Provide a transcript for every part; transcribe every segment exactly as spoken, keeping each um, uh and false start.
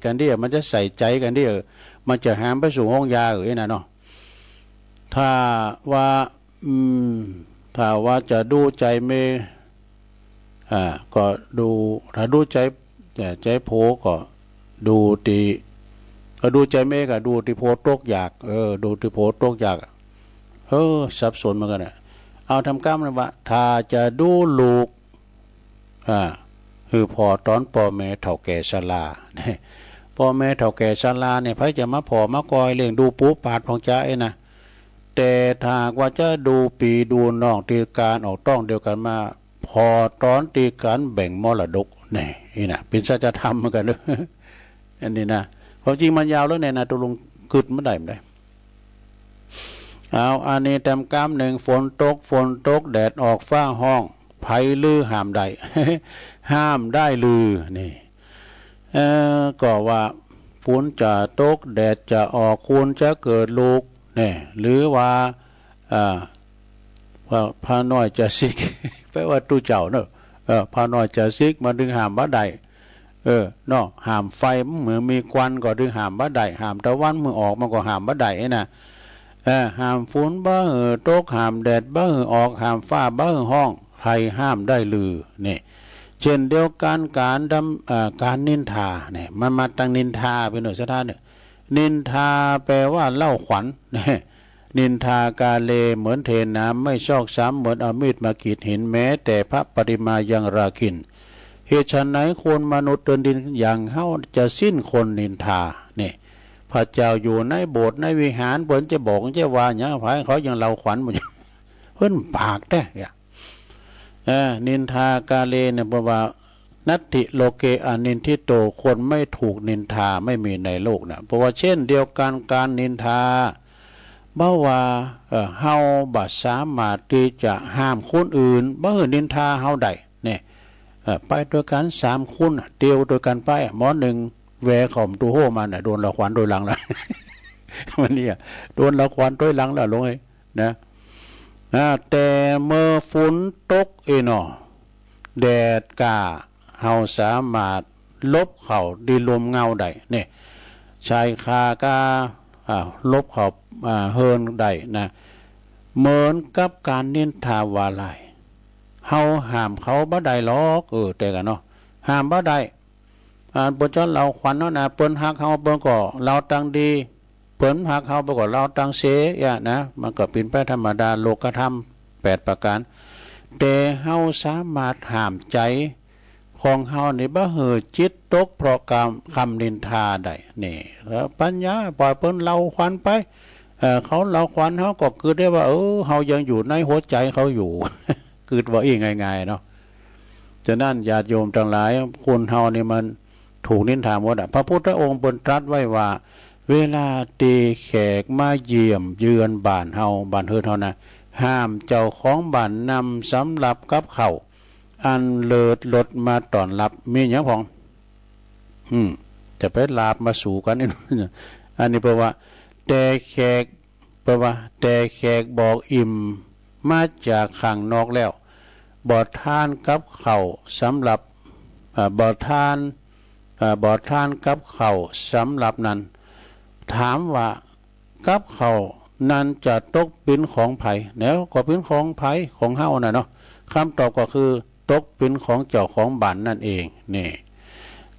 กันเดียว มันจะใส่ใจกันเดียว มันจะหามไปสู่ห้องยาเออนะเนาะ ถ้าว่า อืม ถ้าว่าจะดูใจแม่ อ่า ก็ดู ถ้าดูใจ เอ่อ ใจผัวก็ดูที่ ก็ดูใจแม่ก็ดูที่ผัวตกยาก เออ ดูที่ผัวตกยาก เออ สับสนเหมือนกันนะ เอาทำกล้ามเลยว่า ถ้าจะดูลูก อ่า คือพอตอนพ่อแม่เฒ่าแก่ชรา พ่อแม่เฒ่าแก่ชราเนี่ย ใผจะมาผ่อมาคอยเลี้ยงดูปูปาดผ่องจ๊าเอ้ยนะ แต่ถ้าหากว่าจะดูปีดูน้องที่การออกต้องเดียวกันมา พอตอนที่การแบ่งมรดก นี่ นี่นะ เป็นสัจธรรมเหมือนกันเด้อ อันนี้นะ ความจริงมันยาวแล้วเนี่ยนะ ตกลงกึดไม่ได้ ไม่ได้ เอา อันนี้แต้มกล้ามหนึ่ง ฝนตก ฝนตก แดดออก ฟ้าฮ้อง ใผลือห้ามได้ ห้ามได้ลือ นี่ เอ่อ ก็ว่า ฝนจะตก แดดจะออก คนจะเกิดลูก เนี่ย หรือว่า อ่า ว่าพระน้อยจะสิก แปลว่าตู้เจ้าเนอะ เออ พระน้อยจะสิก มันถึงห้ามบ่ได้ เออ เนาะ ห้ามไฟ เมื่อมีควันก็ถึงห้ามบ่ได้ ห้ามตะวันเมื่อออก มันก็ห้ามบ่ได้นะ เออ ห้ามฝนบ่หื้อตก ห้ามแดดบ่หื้อออก ห้ามฟ้าบ่หื้อฮ้อง ใผห้ามได้ลือ นี่ เช่นเดียวกัน การดำ เอ่อ การนินทา เนี่ย มันมาตั้งนินทา พี่น้องศรัทธาเนอะ นินทาแปลว่าเล่าขวัญ นินทากาเล เหมือนเทน้ำไม่ชอกช้ำ เหมือนเอามีดมากรีดหิน แม้แต่พระปฏิมายังราคิน เหตุไฉนคนมนุษย์เดินดินอย่างเฮาจะสิ้นคนนินทา นี่ พระเจ้าอยู่ในโบสถ์ในวิหาร เปิ้นจะบอกจะว่าหยัง ใผเขายังเล่าขวัญบ่อยู่ เปิ้นปากแต๊อะ เออ นินทากาเลเนี่ย เพราะว่า นัตถิโลเกอนินทิโต คนไม่ถูกนินทาไม่มีในโลกนะ เพราะว่าเช่นเดียวกัน การนินทา บ่ว่า เอ่อ เฮาบ่สามารถที่จะห้ามคนอื่นบ่หื้อนินทาเฮาได้ เนี่ย เอ่อ ไปด้วยกันสามคนน่ะ เตียวด้วยกันไปอ่ะ หมอหนึ่งแวะเข้าประตูห้องมาน่ะ โดนเล่าขวัญโตยหลังแล้ว วันนี้อ่ะ โดนเล่าขวัญโตยหลังแล้ว ลงเลย นะ อ่า แต่เมื่อฝนตกเอ้ยเนาะ แดดกล้า เฮาสามารถหลบเข้าตี้ร่มเงาได้ เนี่ย ชายคากา อ่า หลบเข้า อ่า เฮือนได้นะ เหมือนกับการนินทาว่าร้าย เฮาห้ามเขาบ่ได้หรอก เออ แต่กันเนาะ ห้ามบ่ได้ อ่า เปิ้นจะเล่าขวัญเนาะนะ เปิ้นฮักเฮา เปิ้นก็เล่าตังดี เปิ้นฮักเฮา เปิ้นก็เล่าตังเสยอ่ะนะ มันก็เป๋นไปธรรมดา โลกธรรมแปดประการ แต่เฮาสามารถห้ามใจ๋ของเฮานี่บ่หื้อจิตตกเพราะกำ คำนินทาได้ นี่ แล้วปัญญา ปล่อยเปิ้นเล่าขวัญไป เอ่อ เขาเล่าขวัญ เฮาก็กึ๊ดได้ว่า เออ เฮายังอยู่ในหัวใจ๋เขาอยู่ กึ๊ดว่าอี้ง่ายๆ เนาะ ฉะนั้นญาติโยมตังหลาย คนเฮานี่มันถูกนินทาหมดอะ พระพุทธองค์เปิ้นตรัสไว้ว่า เวลาตี้แขกมาเยี่ยมเยือนบ้านเฮา บ้านเฮือนเฮานะ ห้ามเจ้าของบ้านนำสำรับกับข้าว อันเลิศรสมาต้อนรับ มีหยังพ่อง อืม จะไปหลาบมาสู่กัน อันนี้เพราะว่า แต่แขก เพราะว่า แต่แขกบอกอิ่มมาจากข้างนอกแล้ว บ่ทานกับข้าวสำรับ เอ่อ บ่ทาน เอ่อ บ่ทานกับข้าวสำรับนั้น ถามว่า กับข้าวนั้นจะตกเป๋นของใผ แล้วก็เป๋นของใผ ของเฮาน่ะเนาะ คำตอบก็คือ ตกเป๋นของเจ้าของบ้านนั่นเอง นี่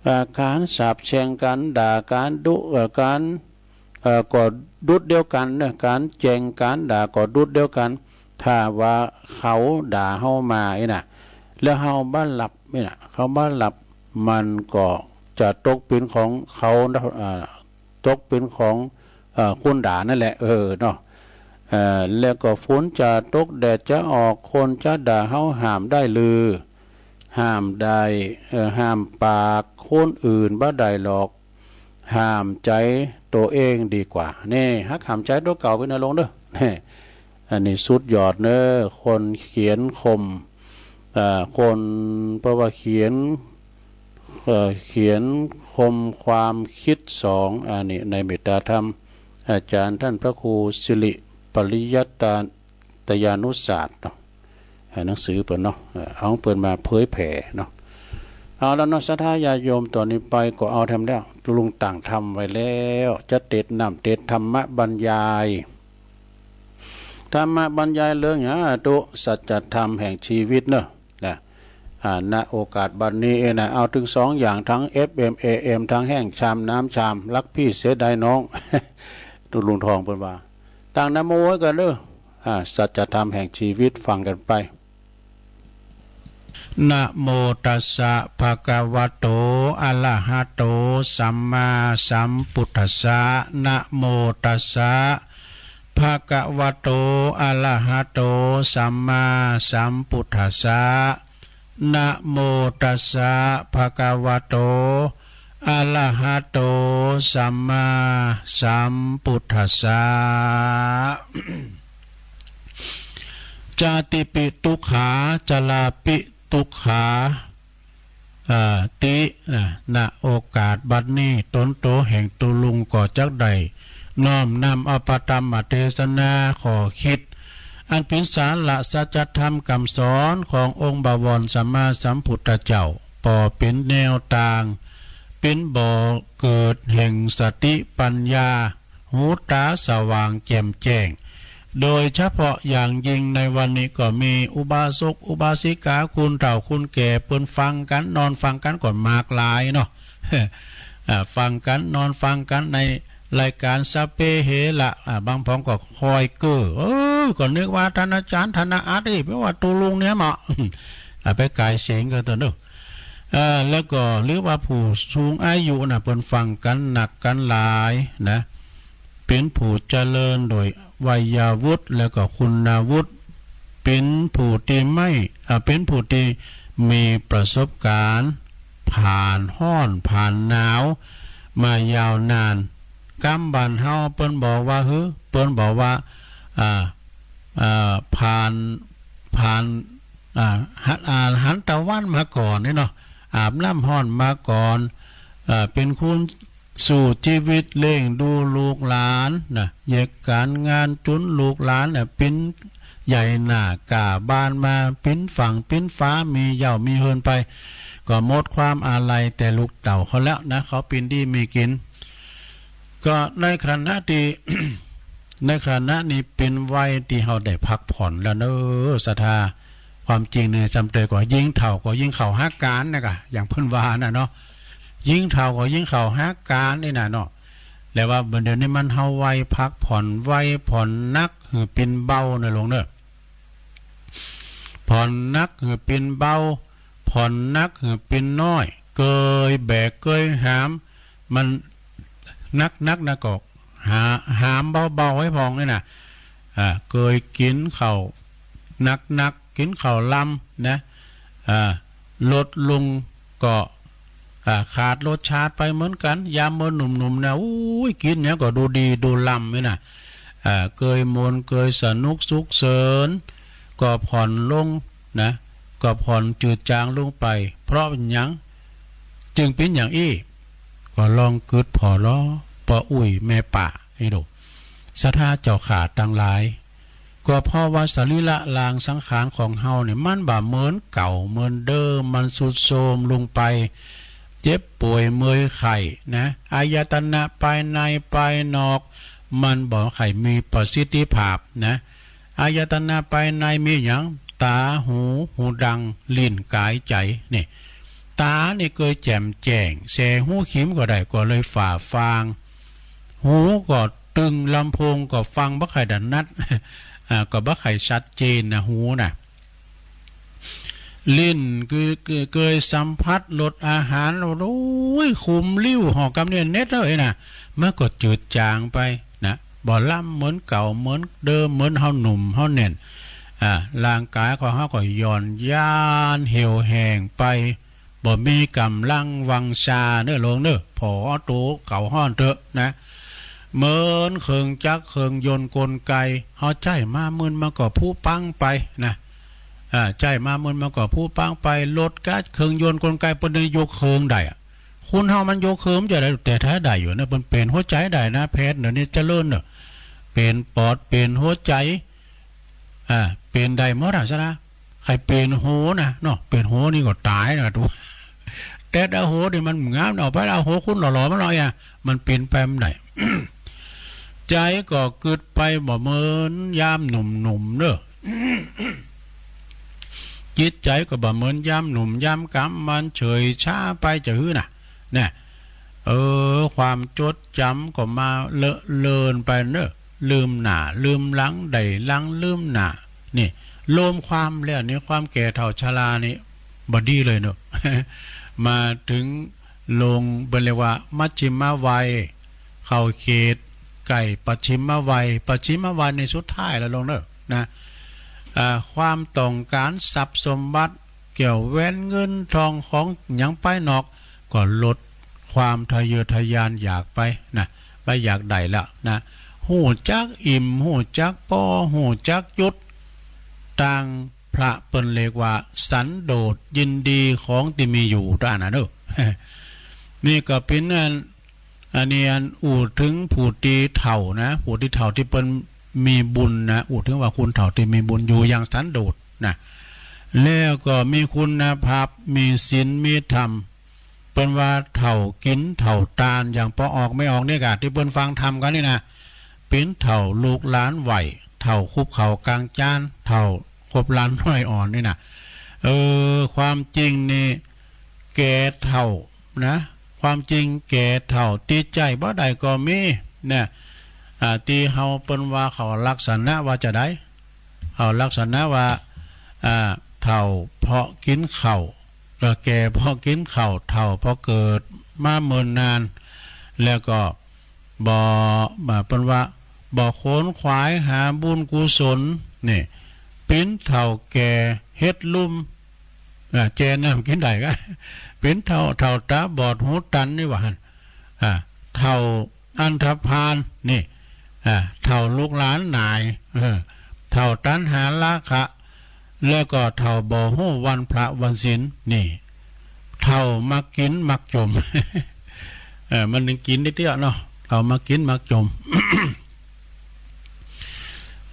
เอ่อ การสาปแช่ง การด่า การดุ เอ่อ การ เอ่อ ก็ดุดเดียวกันเนอะ การแจ้ง การด่าก็ดุดเดียวกัน ถ้าว่าเขาด่าเฮามาไอ้น่ะ แล้วเฮาบ่หลับไอ้น่ะ เขาบ่หลับ มันก็จะตกเป๋นของเขานะ เอ่อ ตกเป๋นของ เอ่อ คนด่านั่นแหละ เออ เนาะ เอ่อ แล้วก็ฝนจะตก แดดจะออก คนจะด่าเฮาห้ามได้ลือ ห้ามได้ เอ่อ ห้ามปากคนอื่นบ่ได้หรอก ห้ามใจ๋ตัวเองดีกว่า นี่ ฮักห้ามใจ๋ตัวเก่าไปนะลงเด้อ นี่ อันนี้สุดยอดเนอะ คนเขียนคม เอ่อ คน เพราะว่าเขียน เอ่อ เขียนคมความคิดสอง อันนี้ในเมตตาธรรม อาจารย์ท่านพระครูสิริปริยัตตา ตยานุศาสตร์เนาะ อ่า หนังสือเปิ้นเนาะ เอ่อ เอาเปิ้นมาเผยแผ่เนาะ เอาแล้วเนาะ ศรัทธาญาติโยม ต่อนี้ไปก็เอาแถมแล้ว ลุงตั้งธรรมไว้แล้ว จะเตสนำเตสธรรมบรรยาย ธรรมบรรยายเรื่องหยังอะตุ๊ สัจธรรมแห่งชีวิตเนอะ นะ อ่า ณ โอกาสบัดนี้เองนะ เอาตึงสองอย่าง ทั้ง เอฟเอ็ม เอเอ็ม ทั้งแห้งชามน้ำชาม รักพี่เสียดายน้อง ตุ๊ลุงทองเปิ้นว่า ตั้งนะโมไว้ก่อนเด้อ อ่า สัจธรรมแห่งชีวิต ฟังกันไป นะโมตัสสะ ภะคะวะโต อะระหะโต สัมมาสัมพุทธัสสะ นะโมตัสสะ ภะคะวะโต อะระหะโต สัมมาสัมพุทธัสสะ นะโมตัสสะ ภะคะวะโต อะระหะโต สัมมาสัมพุทธัสสะ จาติปิ ทุกขา จราปิ ทุกขา เอ่อ ติ นะ ณ โอกาสบัดนี้ ตนโตแห่งตุ๊ลุงก็จักได้น้อมนำเอาพระธรรมเทศนาข้อคิด อันเป็นสาระสัจธรรมคำสอนขององค์บวรสัมมาสัมพุทธเจ้า ปอเป็นแนวตาง เป็นบ่อเกิดแห่งสติปัญญา หูตาสว่างแจ่มแจ้ง โดยเฉพาะอย่างยิ่งในวันนี้ก็มีอุบาสกอุบาสิกา คุณเฒ่าคุณแก่ เปิ้นฟังกัน นอนฟังกันก็มากหลายเนาะ อ่า ฟังกัน นอนฟังกันในรายการสัพเพเหระ อ่า บางพองก็คอยเก้อ เออ ก็นึกว่าท่านอาจารย์ ท่านอาร์ต เอ้ย แปลว่าตุ๊ลุงเนี่ยเหมาะ อ่า ไปกายเสียงกันตัวเนอะ เอ่อ แล้วก็หรือว่าผู้สูงอายุนะ เปิ้นฟังกันนักกันหลายนะ เป็นผู้เจริญโดยวัยวุฒิแล้วก็คุณวุฒิ เป็นผู้ที่ไม่ อ่า เป็นผู้ที่มีประสบการณ์ ผ่านฮ้อนผ่านหนาวมายาวนาน กำบ้านเฮาเปิ้นบอกว่า หือ เปิ้นบอกว่า อ่า อ่า ผ่าน ผ่าน อ่า หัน อ่า หันตะวันมาก่อนนี่เนาะ อาบน้ำฮ้อนมาก่อน อ่า เป็นคนสู้ชีวิตเลี้ยงดูลูกหลานนะ แยกการงานจุนลูกหลานน่ะ ปิ้นใหญ่หน้ากาบ้านมา ปิ้นฝั่งปิ้นฟ้า มีเหย้ามีเฮือนไป ก็หมดความอาลัยแต่ลูกเต้าเขาแล้วนะ เขาปิ้นดีมีกิน ก็ในขณะที่ ในขณะนี้เป็นวัยที่เฮาได้พักผ่อนแล้วเนอะ ศรัทธา ความจริงเนี่ย จำเตยก็ยิ่งเฒ่าก็ยิ่งเข้าหาการนะกะ อย่างเพิ่นว่าน่ะเนาะ ยิ่งเฒ่าก็ยิ่งเข้าหาการนี่น่ะเนาะ แล้วว่าเดี๋ยวนี้มันเฮาวัยพักผ่อน วัยผ่อนหนักหือปิ้นเบาเนอะลุงเนอะ ผ่อนหนักหือปิ้นเบา ผ่อนหนักหือปิ้นน้อย เกยแบกเกยหาม มันหนักๆ นะก็หา หามเบาๆ ไว้พองนี่นะ อ่า เกยกินข้าวหนักๆ กินข้าวลำนะ อ่า ลดลงก็ อ่า ขาดรสชาติไปเหมือนกัน ยามเมื่อหนุ่มๆ นะ อุ้ย กินหยังก็ดูดีดูลำนี่นะ อ่า เกยมวนเกยสนุกสุขเสริญ ก็ผ่อนลงนะ ก็ผ่อนจืดจางลงไป เพราะหยังจึงเป็นอย่างอี้ ก็ลองกึ๊ดผ่อลอ ป้ออุ๊ยแม่ป้า ไอ้ดู ศรัทธาเจ้าข้าตังหลาย ก็เพราะว่าสรีระร่างสังขารของเฮาเนี่ย มันบ่เหมือนเก่าเหมือนเดิม มันทรุดโทรมลงไป เจ็บป่วยเมื่อยไข้นะ อายตนะภายในภายนอก มันบ่ค่อยมีประสิทธิภาพนะ อายตนะภายในมีหยัง ตา หู หูดัง ลิ้น กาย ใจ นี่ ตานี่เกยแจ่มแจ้ง แสหูขีมก็ได้ ก็เลยฝ่าฟาง หูก็ตึง ลำโพงก็ฟังบ่ค่อยถนัด อ่า ก็บ่ค่อยชัดเจนนะ หูนะ ลิ้นคือ คือเกยสัมผัสรสอาหาร โอ้ย คุมลิ้ว หอกกำเนี่ยเน็ดเลยนะ มันก็จืดจางไปนะ บ่ลำเหมือนเก่าเหมือนเดิม เหมือนเฮาหนุ่มเฮาแน่น อ่า ร่างกายของเฮาก็หย่อนยานเหี่ยวแห้งไป บ่มีกำลังวังชาเนอะลุงเนอะ ผ่อโตเก่าฮ้อนเถอะนะ เหมือนเครื่องจักรเครื่องยนต์กลไก เฮาใจ๊มามื้อมันก็ผุปังไปนะ อ่า ใจ๊มามื้อมันก็ผุปังไป รถก๊าซเครื่องยนต์กลไก เปิ้นได้ยกเครื่องได้อะ คนเฮามันยกเครื่องจะได้ แต่ถ้าได้อยู่นะ เปิ้นเป๋นหัวใจได้นะ แพทย์เดี๋ยวนี้เจริญเนอะ เป๋นปอด เป๋นหัวใจ อ่า เป๋นได้หมดอะ ซะนะ ใครเป๋นหูนะเนาะ เป๋นหูนี่ก็ตายนะ ดู แต แอดเอาโหที่มันงามเอาไปเอาโหคุณหล่อๆมันหน่อยอ่ะ มันเปลี่ยนแปลงได้ ใจก็กึดไปบ่เหมือนยามหนุ่มๆเนอะ จิตใจก็บ่เหมือนยามหนุ่มยามกำ มันเฉยช้าไปจะหื้อน่ะ เนี่ย เออ ความจดจำก็มาเลอะเลือนไปเนอะ ลืมหน้าลืมหลัง ได้หลังลืมหน้า นี่ รวมความแล้วนี่ ความแก่เฒ่าชรานี่บ่ดีเลยเนอะ มาถึงลงเปิ้นเรียกว่ามัชฌิมวัย เข้าเขตใกล้ปัจฉิมวัย ปัจฉิมวัยในสุดท้ายแล้วลงเนอะนะ อ่า ความต้องการทรัพย์สมบัติ แก้วแหวนเงินทองของหยังภายนอก ก็ลดความทะเยอทะยานอยากไปนะ ไปอยากได้แล้วนะ ฮู้จักอิ่ม ฮู้จักปอ ฮู้จักหยุด ตางพระเปิ้นเรียกว่าสันโดษยินดีของที่มีอยู่ตานะเนอะ นี่ก็เป็นอัน อันนี้อันอู้ถึงผู้ที่เฒ่านะ ผู้ที่เฒ่าที่เปิ้นมีบุญนะ อู้ถึงว่าคนเฒ่าที่มีบุญอยู่อย่างสันโดษนะ แล้วก็มีคุณภาพ มีศีล มีธรรม เปิ้นว่าเฒ่ากินเฒ่าตาน อย่างปอออกแม่ออกเนี่ยกะ ที่เปิ้นฟังธรรมกันนี่นะ เป็นเฒ่าลูกหลานไหว เฒ่าคุบเข่ากลางจาน เฒ่าคบหลานน้อยอ่อนนี่นะ เออ ความจริงนี่ แก่เฒ่านะ ความจริงแก่เฒ่า ติดใจบ่ได้ก็มีเนี่ย อ่า ที่เฮาเปิ้นว่าเขาลักษณะว่าจะได้ เขาลักษณะว่า อ่า เฒ่าเพราะกินข้าว ก็แก่เพราะกินข้าว เฒ่าเพราะเกิดมาเมินนาน แล้วก็บ่ บ่ เปิ้นว่าบ่ขวนขวายหาบุญกุศล นี่ เป็นเฒ่าแก่เฮ็ดลุ่ม อ่า แจน้ำกินได้ก็ เป็นเฒ่า เฒ่าตาบอดหูตันนี่ว่าหั่น อ่า เฒ่าอันธพาลนี่ อ่า เฒ่าลูกหลานหน่าย เออ เฒ่าตัณหาราคะ แล้วก็เฒ่าบ่ฮู้วันพระวันศีล นี่ เฒ่ามักกินมักจม เออ มันถึงกินได้เตี้ยเนาะ เฒ่ามักกินมักจม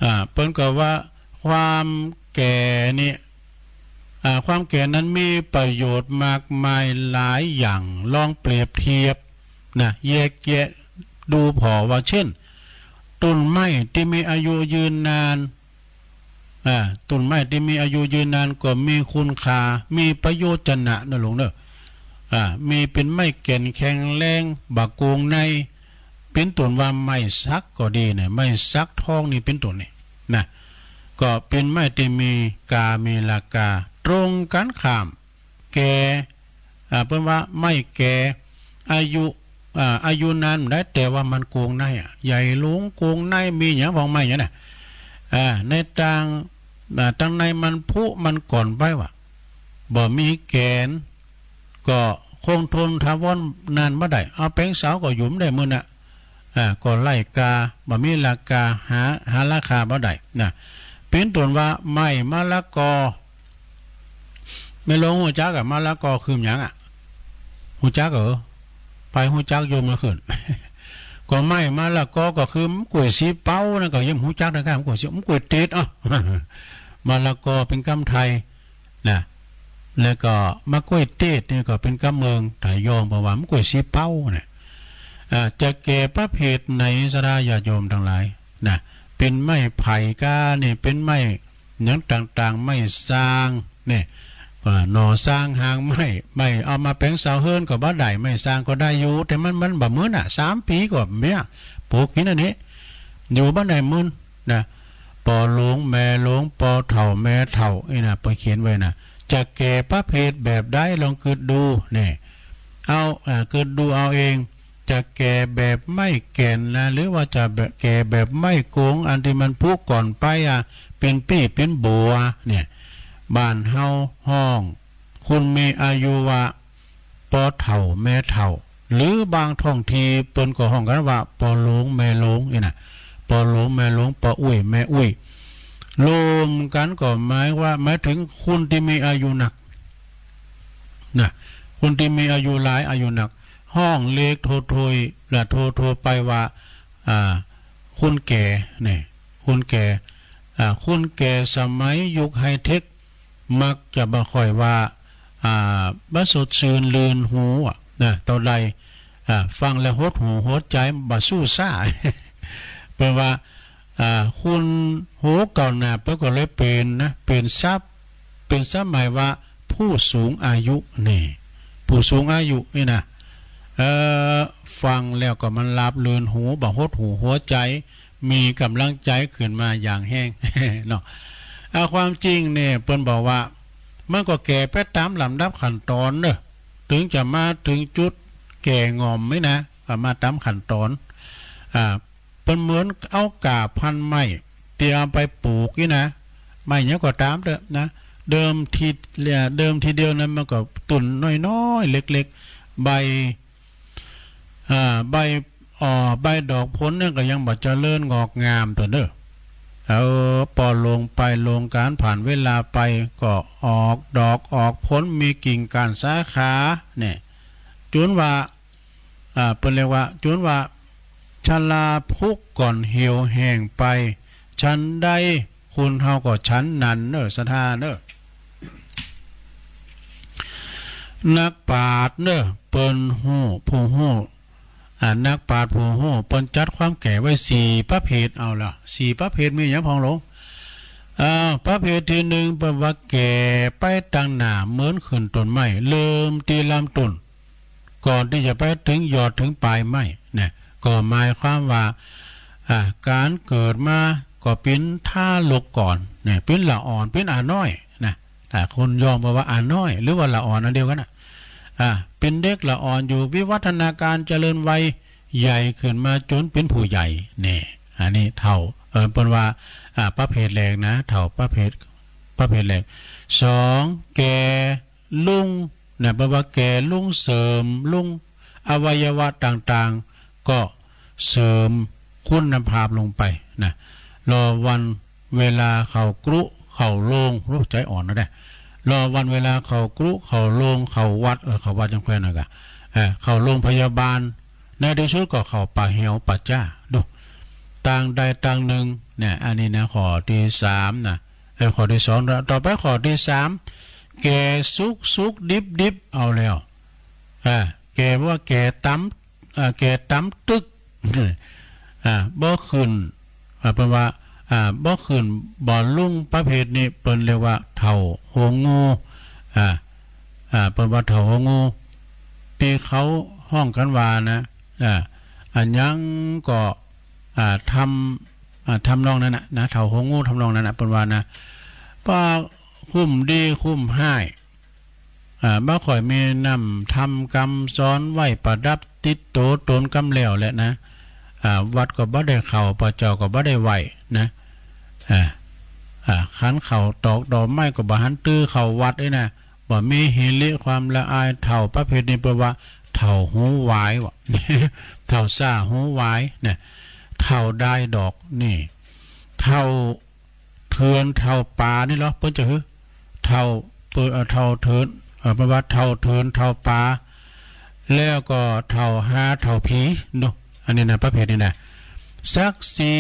อ่า เปิ้นก็ว่าความแก่นี่ อ่า ความแก่นั้นมีประโยชน์มากมายหลายอย่าง ลองเปรียบเทียบนะ แยกแยะดูผ่อว่า เช่น ต้นไม้ที่มีอายุยืนนาน อ่า ต้นไม้ที่มีอายุยืนนานก็มีคุณค่า มีประโยชน์จะนะนะลุงเนอะ อ่า มีเป็นไม้แก่นแข็งแรง บ่โกงใน เป็นต้นว่าไม้สักก็ดีเนี่ย ไม้สักทองนี่เป็นต้นนี่นะ ก็เป็นไม้ที่มีกา มีราคา ตรงกันข้าม แก่ อ่า เปิ้นว่าไม้แก่ อายุ อ่า อายุนานได้ แต่ว่ามันโกงในอ่ะ ใหญ่หลวงโกงใน มีหยังพองไม้เนี่ยนะ อ่า ในตาง อ่า ตางในมันผุมันก่อนไปว่ะ บ่มีแก่น ก็คงทนถาวรนานบ่ได้ เอาแปงเสาก็หยุมได้มื้อน่ะ อ่า ก็ไร้กา บ่มีราคา หา หาราคาบ่ได้นะ เป็นต้นว่าไม้มะละกอ แม่หลวงฮู้จักอะ มะละกอคือหยังอะ ฮู้จักเหรอ ไปฮู้จักโยมมาขึ้น ก็ไม้มะละกอก็คือมะกล้วยสีเปานั่นก็ยังฮู้จักนะครับ มะกล้วยสี มะกล้วยติดอ่ะ มะละกอเป็นกำไทยนะ แล้วก็มะกล้วยติดนี่ก็เป็นกำเมืองไทยยอง เพราะว่ามะกล้วยสีเปาเนี่ย อ่า จะแก่ประเภทไหนศรัทธาญาติโยมทั้งหลายนะ เป็นไม้ไผ่กาเนี่ย เป็นไม้หยังต่างๆ ไม้ซางเนี่ย อ่า หน่อซางหางไม้ ไม้เอามาแปงเสาเฮือนก็บ่ได้ ไม้ซางก็ได้อยู่ แต่มัน มันบ่มื้นอ่ะ สามปีก็เมียปลูกกินอันนี้ อยู่บ่ได้มื้นนะ ปอหลวงแม่หลวง ปอเฒ่าแม่เฒ่า นี่นะ เปิ้นเขียนไว้นะ จะแก่ประเภทแบบใดลองกึดดูเนี่ย เอา อ่า กึดดูเอาเอง จะแก่แบบไม้แก่นนะ หรือว่าจะแบบ แก่แบบไม้โกง อันที่มันผุก่อนไปอ่ะ เป็นปี้เป็นบัวเนี่ย บ้านเฮาฮ้อง คนมีอายุว่า ปอเฒ่าแม่เฒ่า หรือบางท้องที่เปิ้นก็ฮ้องกันว่าปอหลวงแม่หลวงนี่นะ ปอหลวงแม่หลวง ปออุ้ยแม่อุ้ย รวมกันก็หมายว่า หมายถึงคนที่มีอายุนักนะ คนที่มีอายุหลาย อายุนัก ฮ้องเรียกทั่วๆ และทั่วๆ ไปว่า อ่า คนแก่เนี่ย คนแก่ อ่า คนแก่สมัยยุคไฮเทค มักจะบ่ค่อยว่า อ่าบ่สดชื่นลื่นหูอะนะ เต้าใด อ่า ฟังแล้วหดหู่หัวใจบ่สู้ซ่า เปิ้นว่า อ่า คนฮู้เก่าหน้าเปิ้นก็เลยเป๋นนะ เป๋นศัพท์ เป๋นศัพท์หมายว่าผู้สูงอายุนี่ ผู้สูงอายุนี่นะ เอ่อ ฟังแล้วก็มันราบรื่นหู บ่หดหู่หัวใจ มีกำลังใจขึ้นมาอย่างแฮง เนาะ อ่า ความจริงเนี่ยเปิ้นบอกว่า มันก็แก่ไปตามลำดับขั้นตอนเนอะ ถึงจะมาถึงจุดแก่ง่อมไหมนะ ก็มาตามขั้นตอน อ่า เปิ้นเหมือนเอาก่าพันไม้ ที่เอาไปปลูกนี่นะ ไม้หยังก็ตามเถอะนะ เดิมที เดิมทีเดียวนั้นมันก็ตุ่นน้อยๆ เล็กๆ ใบ อ่า ใบ อ่อ ใบดอกผลเนี่ยก็ยังบ่เจริญงอกงามเตื้อเด้อ เออ ปอลงไปลงการผ่านเวลาไป ก็ออกดอกออกผล มีกิ่งก้านสาขาเนี่ย จุนว่า อ่า เปิ้นเรียกว่า จุนว่า ชราผุก่อนเหี่ยวแห้งไป ฉันใด คนเฮาก็ฉันนั้นเนอะ ศรัทธาเนอะ นักปราชญ์เนอะ เปิ้นฮู้ ผู้ฮู้ อ่า นักปราชญ์ผู้ฮู้ เปิ้นจัดความแก่ไว้สี่ประเภท เอาละ สี่ประเภทมีหยังพ่องหลวง อ่า ประเภทที่หนึ่ง เปิ้นว่าแก่ไปตังหน้าเหมือนขึ้นต้นไม้ เริ่มที่ลำต้น ก่อนที่จะไปถึงยอดถึงปลายไม้นะ ก็หมายความว่า อ่า การเกิดมาก็เป๋นทารกก่อนนะ เป๋นละอ่อน เป๋นอาน้อยนะ อ่า คนยองบอกว่าอาน้อย หรือว่าละอ่อนอันเดียวกันนะ อ่า เป๋นเด็กละอ่อนอยู่ วิวัฒนาการเจริญวัยใหญ่ขึ้นมาจนเป๋นผู้ใหญ่เนี่ย อันนี้เฒ่า เออ เปิ้นว่า อ่า ประเภทแรกนะ เฒ่าประเภท ประเภทแรก สอง แก่ลงนะ แปลว่าแก่ลงเสื่อมลง อวัยวะต่างๆ ก็เสื่อมคุณภาพลงไปนะ รอวันเวลาเข้ากรุเข้าโรง โอ้ ใจอ่อนนะเนี่ย รอวันเวลาเข้ากรุเข้าโรง เข้าวัด เออ เข้าวัดยังแควนนะกะ เออ เข้าโรงพยาบาล ในที่สุดก็เข้าป่าเหวป่าจ้า ดู ต่างใดต่างหนึ่งเนี่ย อันนี้นะ ข้อที่สามนะ เออ ข้อที่สอง ต่อไปข้อที่สาม แก่สุกสุกดิบดิบ เอาแล้ว อ่า แก่ว่าแก่ตำ อ่า แก่ตำตึก อ่า บ่ขึ้น อ่า เปิ้นว่า อ่า บ่ขึ้นบ่ลุ่ง ประเภทนี้เปิ้นเรียกว่าเฒ่าหัวงู อ่า อ่า เปิ้นว่าเฒ่าหัวงู ที่เขาฮ้องกันว่านะ อ่า อันหยังก็ อ่า ทำ อ่า ทำนองนั้นน่ะนะ เฒ่าหัวงูทำนองนั้นน่ะ เปิ้นว่านะ ปาคุ้มดีคุ้มฮ้าย อ่า บ่ค่อยมีน้ำทำกำสอนไว้ประดับติดโตตนกำแล้วแหละนะ อ่า วัดก็บ่ได้เข้า พระเจ้าก็บ่ได้ไหว้นะ อ่า อ่า ขันเข้าตอกดอกไม้ก็บ่หันตื้อเข้าวัดเอ้ยนะ บ่มีหิริความละอาย เฒ่าประเภทนี้เปิ้นว่าเฒ่าหูวายวะ เฒ่าซ่าหูวายนะ เฒ่าดายดอกนี่ เฒ่าเถื่อนเฒ่าป่านี่เหรอ เปิ้นจะหือ เฒ่า เปิ้น เอ่อ เฒ่าเถิน เอ่อ เปิ้นว่าเฒ่าเถินเฒ่าป่า แล้วก็เฒ่าห่าเฒ่าผีเนาะ อันนี้นะ ประเภทนี้นะ ศักดิ์ศรี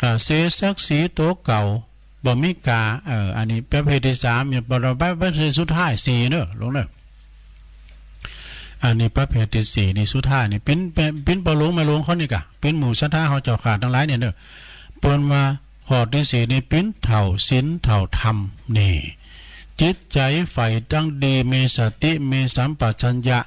อ่า เสียศักดิ์ศรีตัวเก่า บ่มีกา เออ อันนี้ประเภทที่สามเนี่ย บ่ บ่ บ่ ประเภทสุดท้ายสี่เนอะ หลวงเนอะ อันนี้ประเภทที่สี่นี่สุดท้ายนี่ เป๋น เป๋น เป๋นป้อหลวงแม่หลวงเขานี่กะ เป๋นหมู่ศรัทธาเฮาเจ้าข้าตังหลายเนี่ยเนอะ เปิ้นว่าข้อที่สี่นี่เป๋นเฒ่าศีลเฒ่าธรรมนี่ จิตใจใฝ่ตั้งดี มีสติ มีสัมปชัญญะ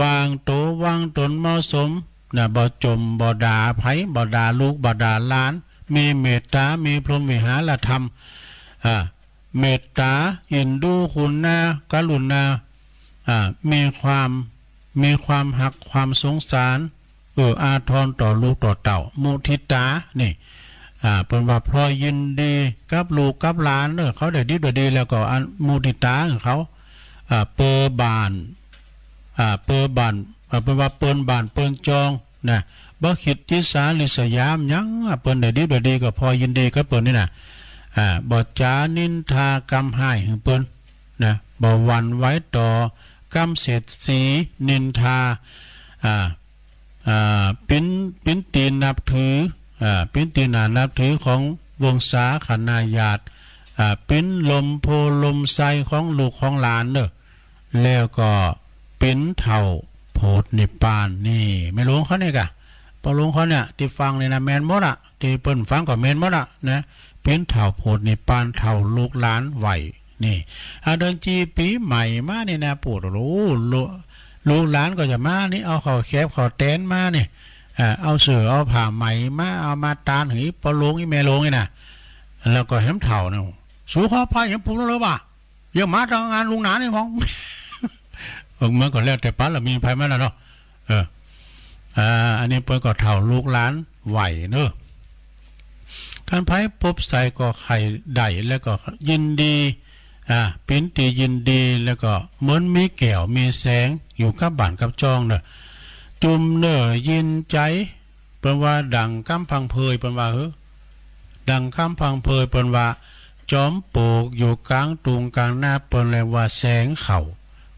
วางโตวางตนเหมาะสมนะ บ่จ่มบ่ด่าไผ บ่ด่าลูกบ่ด่าหลาน มีเมตตา มีพรหมวิหารธรรม อ่า เมตตา เอ็นดู กรุณา กรุณา อ่า มีความ มีความฮัก ความสงสาร เอื้ออาทรต่อลูกต่อเต้า มุทิตา นี่ อ่า เปิ้นว่าพลอยยินดีกับลูกกับหลานเนอะ เขาได้ดิบได้ดีแล้วก็อันมุทิตาของเขา อ่า เปอบ้าน อ่า เปอบ้าน อ่า เปิ้นว่าเปิ้นบ้านเปิ้นจองนะ บ่คิดอิจฉาริษยาหยัง อ่า เปิ้นได้ดิบได้ดีก็พลอยยินดีกับเปิ้นนี่นะ อ่า บ่จ๋านินทากำฮ้ายหื้อเปิ้นนะ บ่หวั่นไหวต่อกำเสียดสีนินทา อ่า อ่า เป๋น เป๋นตี้นับถือ อ่า เป๋นตี้น่านับถือของวงศาคณาญาติ อ่า ปิ้นลมโพลมไส้ของลูกของหลานเนอะ แล้วก็ปิ้นเฒ่าโผดนิพพาน นี่ แม่หลวงเขาเนี่ยกะ ป้อหลวงเขาเนี่ย ที่ฟังเนี่ยนะ แม่นหมดอะ ที่เปิ้นฟังก็แม่นหมดอะนะ ปิ้นเฒ่าโผดนิพพาน เฒ่าลูกหลานไหว นี่ อ่า เดือนจีปีใหม่มาเนี่ยนะ ปวด โอ้โห ลูก ลูกหลานก็จะมานี่ เอาข้าวแคบข้าวแตนมานี่ อ่า เอาเสื้อเอาผ้าใหม่มา เอามาตานให้ป้อหลวงอีแม่หลวงนี่นะ แล้วก็แหมเฒ่าเนี่ย สูขอไปยังปลูกแล้วหรือเปล่า ยังมาทำงานลุงหนานี่ของ เออ มันก็แล้วแต่ปะละมีไผมันน่ะเนาะ เออ อ่า อันนี้เปิ้นก็เฒ่าลูกหลานไหวเนอะ คันไผปบใส่ก็ไข่ได้ แล้วก็ยินดี อ่า ปิ้นตี้ยินดี แล้วก็เหมือนมีแก้วมีแสงอยู่กับบ้านกับจองเนอะ จุ่มเน่อยินใจ เปิ้นว่าดังกำพังเพย เปิ้นว่า เฮ้อ ดังกำพังเพย เปิ้นว่า จอมปลวกอยู่กลางตุงกลางนา เปิ้นเลยว่าแสงเขา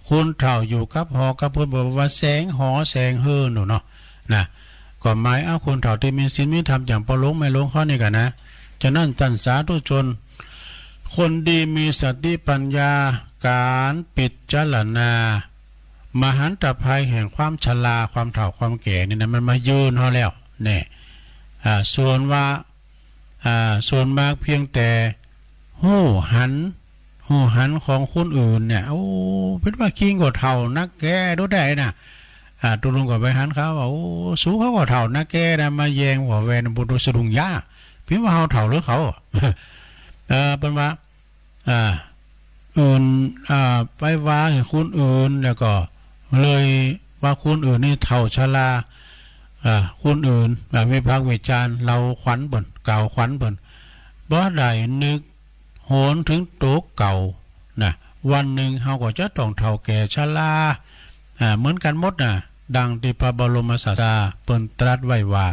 คนเฒ่าอยู่กับหอกับเฮือน เปิ้นว่าแสงหอแสงเฮือนหนูเนาะ นะ ก็หมายเอาคนเฒ่าที่มีศีลมีธรรมอย่างป้อหลวงแม่หลวงเขานี่กะนะ ฉะนั้นท่านสาธุชน คนดีมีสติปัญญา การพิจารณา มหันตภัยแห่งความชรา ความเฒ่าความแก่นี่นะ มันมาเยือนเฮาแล้ว แน่ อ่า ส่วนว่า อ่า ส่วนมากเพียงแต่ฮู้หัน ฮู้หันของคนอื่นเนี่ย โอ้ เปิ้นว่าคิงก็เฒ่านักแก่ ดูได้นะ อ่า ตกลงก็ไปหันเขาว่า โอ้ สูเขาก็เฒ่านักแก่นะ มาแย่งหัวแวนบุตรสะดุ้งยา เปิ้นว่าเฮาเฒ่าหรือเขา เออ เปิ้นว่า อ่า อื่น อ่า ไปว่าให้คนอื่น แล้วก็เลยว่าคนอื่นนี่เฒ่าชรา อ่า คนอื่น อ่า วิพากษ์วิจารณ์ เล่าขวัญเปิ้น กล่าวขวัญเปิ้น บ่ได้นึกโหนถึงโตเก่านะ วันหนึ่งเฮาก็จะต้องเฒ่าแก่ชรา อ่า เหมือนกันหมดนะ ดังที่พระบรมศาสดาเปิ้นตรัสไว้ว่า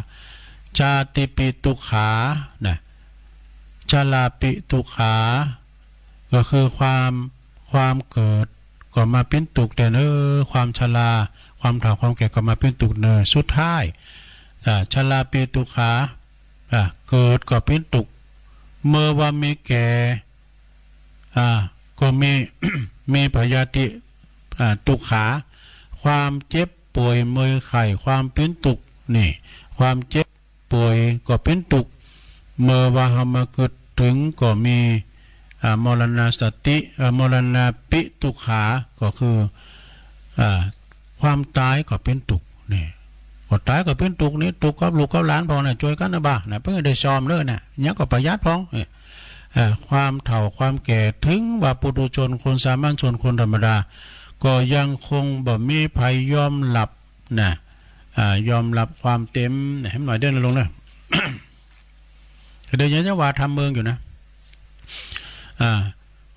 ชาติปิทุกขา นะ ชราปิทุกขา ก็คือความ ความเกิดก็มาเป๋นตุ๊กข์แทน เออ ความชรา ความเฒ่าความแก่ก็มาเป๋นตุ๊กข์แทน สุดท้าย อ่า ชราปิทุกขา อ่า เกิดก็เป๋นตุ๊กข์ เมื่อว่ามีแก่ อ่า ก็มี มีพยาธิ อ่า ทุกขา ความเจ็บป่วยเมื่อยไข้ ความเป๋นตุ๊กข์ นี่ ความเจ็บ ป่วยก็เป๋นตุ๊กข์ เมื่อว่าเฮามาคิดถึงก็มี อ่า มรณสติ อ่า มรณปิทุกขา ก็คือ อ่า ความตายก็เป๋นตุ๊กข์ นี่ ก็ตายก็เป๋นตุ๊กข์ นี่ ตุ๊กข์กับลูกกับหลานพ่องนะ จ้วยกั๋นนะบ่า นะ เปิ้นได้ซ่อมเน่อนะ ยังก็ประหยัดพ่อง เนี่ย อ่า ความเฒ่าความแก่ ถึงว่าปุถุชน คนสามัญชน คนธรรมดา ก็ยังคงบ่มีใผยอมรับ นะ อ่า ยอมรับความเต็ม นะ ให้หน่อยเด้อนะลุงนะ เดี๋ยวยังจะว่าทำเมืองอยู่นะ อ่า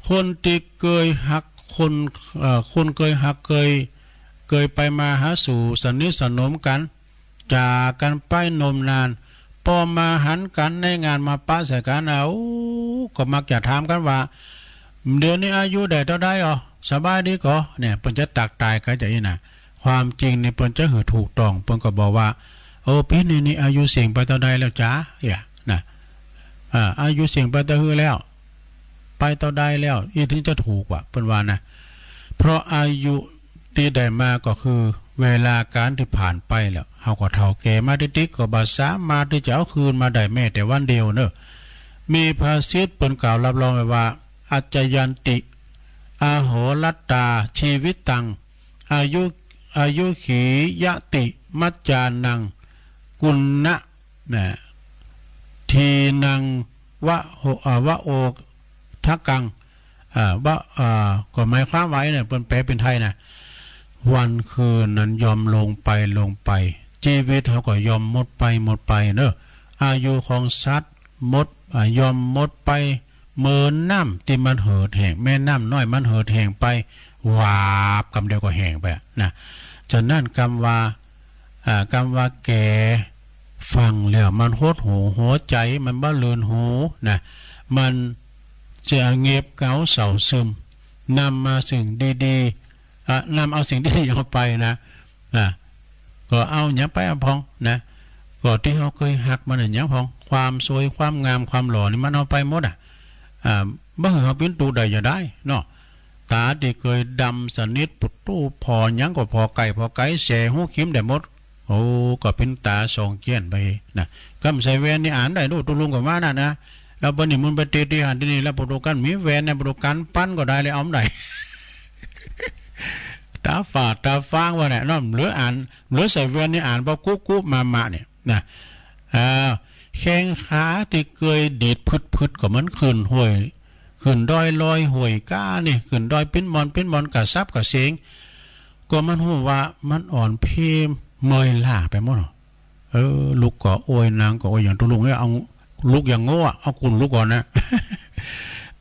คนที่เคยฮัก คน เอ่อ คนเคยฮัก เคย เคยไปมาหาสู่สนิทสนมกั๋น จากกั๋นไปนมนาน ปอมาหันกั๋นในงานมาปะใส่กั๋น เอ้า ก็มักจะถามกั๋นว่า เดี๋ยวนี้อายุได้เต้าใดอ๋อ สบายดีก่อ เนี่ย เปิ้นจะตักทายกั๋นจะอี้นะ ความจริงนี่เปิ้นจะหื้อถูกต้อง เปิ้นก็บอกว่า โอ้ ปี๋นี้นี่อายุเสี้ยงไปเต้าใดแล้วจ๊ะ เนี่ย นะ อ่า อายุเสี้ยงไปเต้าหื้อแล้ว ไปเต้าใดแล้ว อี้ถึงจะถูกว่ะ เปิ้นว่านะ เพราะอายุตี้ได้มาก็คือเวลาก๋านตี้ผ่านไปแล้ว เฮาก็เฒ่าแก่มาติ๊กๆ ก็บ่สามารถตี้จะเอาคืนมาได้แม้แต่วันเดียวเน่อ มีภาษิตเปิ้นกล่าวรับรองไว้ว่า อัจจยันติ อโหรัตตา ชีวิตัง อายุ อายุขียติ มัจจานัง กุณณะ นะ ทีนัง วะโห อ่า วะโอทะกัง อ่า วะ อ่า ก็หมายความว่าเนี่ย เปิ้นแปลเป๋นไทยนะ วันคืนนั้นย่อมลงไป ลงไป ชีวิตเฮาก็ย่อมหมดไป หมดไปเน่อ อายุของสัตว์หมด อ่า ย่อมหมดไป เหมือนน้ำตี้มันเหือดแห้ง แม่น้ำน้อยมันเหือดแห้งไป วาบ กำเดียวก็แห้งไปอะ นะ ฉะนั้นกำว่า อ่า กำว่าแก่ ฟังแล้วมันหดหู่หัวใจ๋ มันบ่ลื่นหูนะ มันจะเงียบเหงาเศร้าซึม นำมาสิ่งดีๆ อ่ะ นำเอาสิ่งดีๆ ออกไปนะ อ่ะ ก็เอาหยังไปอะพ่องนะ ก็ตี้เฮาเคยฮักมันอะหยังพ่อง ความสวย ความงาม ความหล่อนี่มันเอาไปหมดอะ อ่า บ่หื้อเฮาปิ้นตูได้อย่าได้เนาะ ต๋าตี้เกยดำสนิท ปุตตุ ผ่อหยังก็ผ่อไก่ ผ่อไก่แส ฮู้คิมได้หมด โอ้ ก็ปิ้นต๋าสองเจียนไปนะ กำใส่แว่นนี่อ่านได้ดู ตุ๊ลุงก็ว่านั่นนะ แล้วปะนี่มันไปตีตีหันที่นี่ แล้วปะตูกันมีแว่นเนี่ย ปะตูกันปั้นก็ได้เลย เอาได้ ต๋าฝาดต๋าฟางว่าเนี่ยเนาะ เหลืออ่าน เหลือใส่แว่นนี่อ่าน พอกุ๊กกุ๊กมามาเนี่ยนะ อ่า แข้งขาตี้เกยดีดพึดๆ ก็มันขึ้นห้วย ขึ้นดอยลอยห้วยก้านี่ ขึ้นดอยปิ้นมอน ปิ้นมอนกะซับกะเสง ก็มันฮู้ว่ามันอ่อนเพลียเมื่อยล้าไปหมดเนาะ เออ ลุกก็โอย นั่งก็โอย อย่างตุ๊ลุงเนี่ย เอาลุกอย่างโง่อะ เอากุ่นลุกก่อนนะ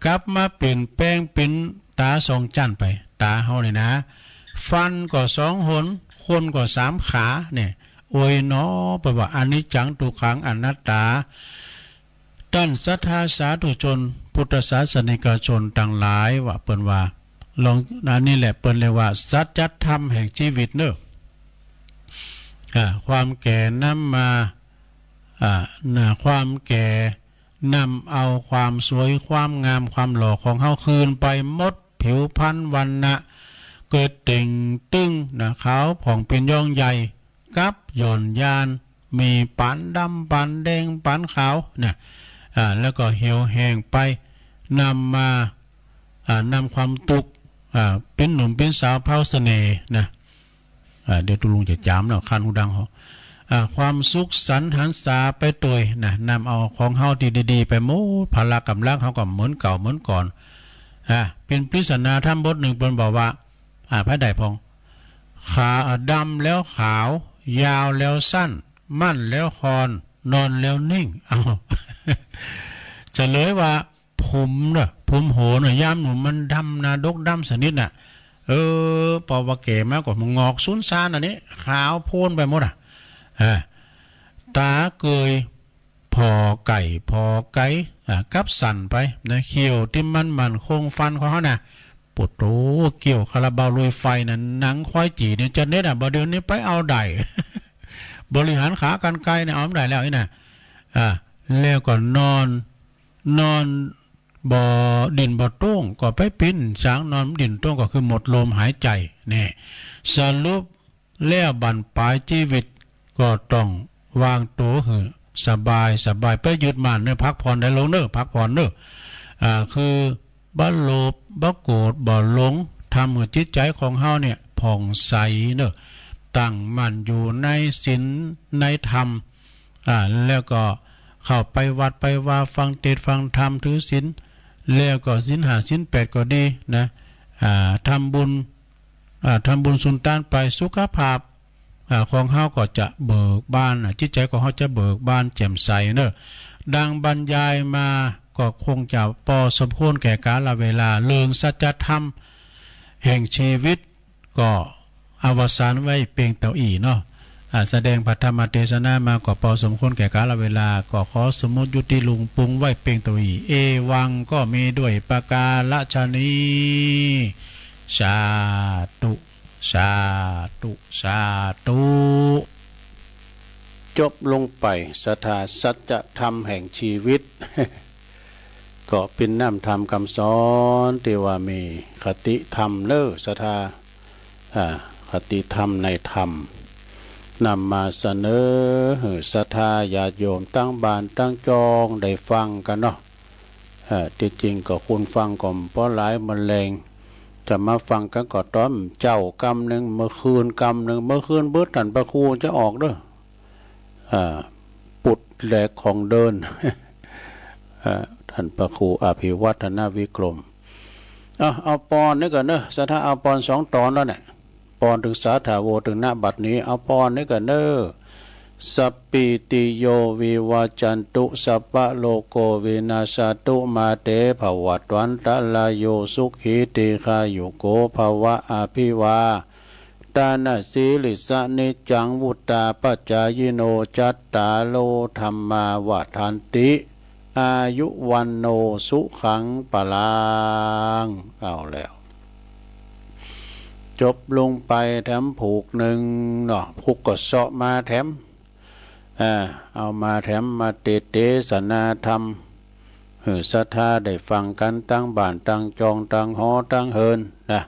กลับมาเปลี่ยนแปลงเป็นต๋าสองจั้นไป ต๋าเฮาเนี่ยนะ ฟันก็สองหน คนก็สามขาเนี่ย โอยหนอ เปิ้นว่าอนิจจัง ทุกขัง อนัตตา ต้านศรัทธาสาธุชน พุทธศาสนิกชนตังหลายว่า เปิ้นว่า ลอง อันนี้แหละเปิ้นเรียกว่าสัจธรรมแห่งชีวิตเนอะ อ่า ความแก่นำมา อ่า นะ ความแก่นำเอาความสวย ความงาม ความหล่อของเฮาคืนไปหมด ผิวพรรณวรรณะ เกิดเต่งตึงนะ ขาวผ่องเป็นย่องใหญ่ กับหย่อนยาน มีปานดำ ปานแดง ปานขาวนะ อ่า แล้วก็เหี่ยวแห้งไป นำมา อ่า นำความตุ๊กข์ อ่า ปิ้นหนุ่มปิ้นสาวเผาเสน่ห์นะ อ่า เดี๋ยวตุ๊ลุงจะจ๋ามแล้ว คันหูดังเหาะ อ่า ความสุขสันต์หันษาไปตวยนะ นำเอาของเฮาตี้ดีๆ ไปหมด พละกำลังเฮาก็เหมือนเก่าเหมือนก่อน อ่า เป็นปริศนาธรรมบทหนึ่ง เปิ้นบอกว่า อ่า ไผได้พ่อง ขา อ่า ดำแล้วขาว ยาวแล้วสั้น มั่นแล้วคอน นอนแล้วนิ่ง เอา เฉลยว่า ผมเนอะ ผมโหนเนอะ ยามหนุ่มมันดำนะ ดกดำสนิทน่ะ เออ พอว่าแก่มาก็มันงอกสูญซานอันนี้ ขาวโพลนไปหมดอ่ะ อ่า ต๋าเกยผ่อไก่ ผ่อไก่ อ่า กับสั่นไปนะ เขี้ยวตี้มันมั่นคง ฟันของเฮาน่ะ ปุตโต เขี้ยวคาราบาวลุยไฟน่ะ หนังควายจี่เนี่ยจะเน็ดอ่ะ บ่เดี๋ยวนี้ไปเอาได้ บริหารขากรรไกรเนี่ยเอาไม่ได้แล้วนี่น่ะ อ่า แล้วก็นอน นอนบ่ดิ้นบ่โต้ง ก็ไปปิ้นสางนอนดิ้นโต้ง ก็คือหมดลมหายใจ นี่ สรุปแล้วบั้นปลายชีวิตก็ต้องวางตั๋วหื้อสบายสบาย ไปยึดมั่นเนอะ พักผ่อนได้ลงเนอะ พักผ่อนเนอะ อ่า คือบ่โลภ บ่โกรธ บ่หลง ทำหื้อจิตใจของเฮาเนี่ยผ่องใสเนอะ ตั้งมั่นอยู่ในศีลในธรรม อ่า แล้วก็เข้าไปวัดไปวา ฟังเทศน์ฟังธรรม ถือศีล แล้วก็ศีลห้าศีลแปดก็ดีนะ อ่า ทำบุญ อ่า ทำบุญสุนทานไป สุขภาพ อ่า ของเฮาก็จะเบิกบาน อ่า จิตใจของเฮาจะเบิกบานแจ่มใสเนอะ ดังบรรยายมาก็คงจะพอสมควรแก่กาลเวลา เรื่องสัจธรรมแห่งชีวิต ก็อวสานไว้เปียงเต้าอี้เนาะ อ่า แสดงพระธรรมเทศนามาก็พอสมควรแก่กาลเวลา ก็ขอสมมุติยุติลุงปุงไว้เปียงเต้าอี้ เอวังก็มีด้วยประการฉะนี้ สาธุ สาธุ สาธุ จบลงไปศรัทธาสัจธรรมแห่งชีวิต ก็เป็นน้ำธรรมคำสอนที่ว่ามีคติธรรมเนอะศรัทธา อ่า คติธรรมในธรรม นำมาเสนอหื้อศรัทธาญาติโยมตังบ้านตังจองได้ฟังกั๋นเนาะ อ่า ตี้จริงก็คนฟังก็บ่หลายเมื่อแลง จะมาฟังกั๋นก็ต๋อนเจ๊ากำนึ่ง เมื่อคืนกำนึ่ง เมื่อคืนเบิดต้านพระครูจะออกเด้อ อ่า ปุดแหลกของเดิน อ่า ต้านพระครูอภิวัฒนวิกรม เอา เอาปอนนี่ก่อนเนอะศรัทธา เอาปอนสองต๋อนแล้วเนี่ย ปอนถึงสาธาโว ถึง ณ บัดนี้ เอาปอนนี่ก่อนเนอะ สัพพีติโยวิวัจจันตุ สัพพะโรโควินัสสะตุ มาเตภวัตวันตะราโย สุขีทีฆายุโกภะวะ อภิวา ทานะสีลิสสะนิจจัง วุฑฒาปจายิโน จัตตาโร ธัมมา วัฑฒันติ อายุ วัณโณ สุขัง พลัง เอาแล้ว จบลงไปแถมผูกนึ่งเนาะ ผูกก็เซาะมาแถม อ่า เอามาแถมมาเตเตสนาธรรม หื้อศรัทธาได้ฟังกันตังบ้านตังจองตังหอตังเฮินนะ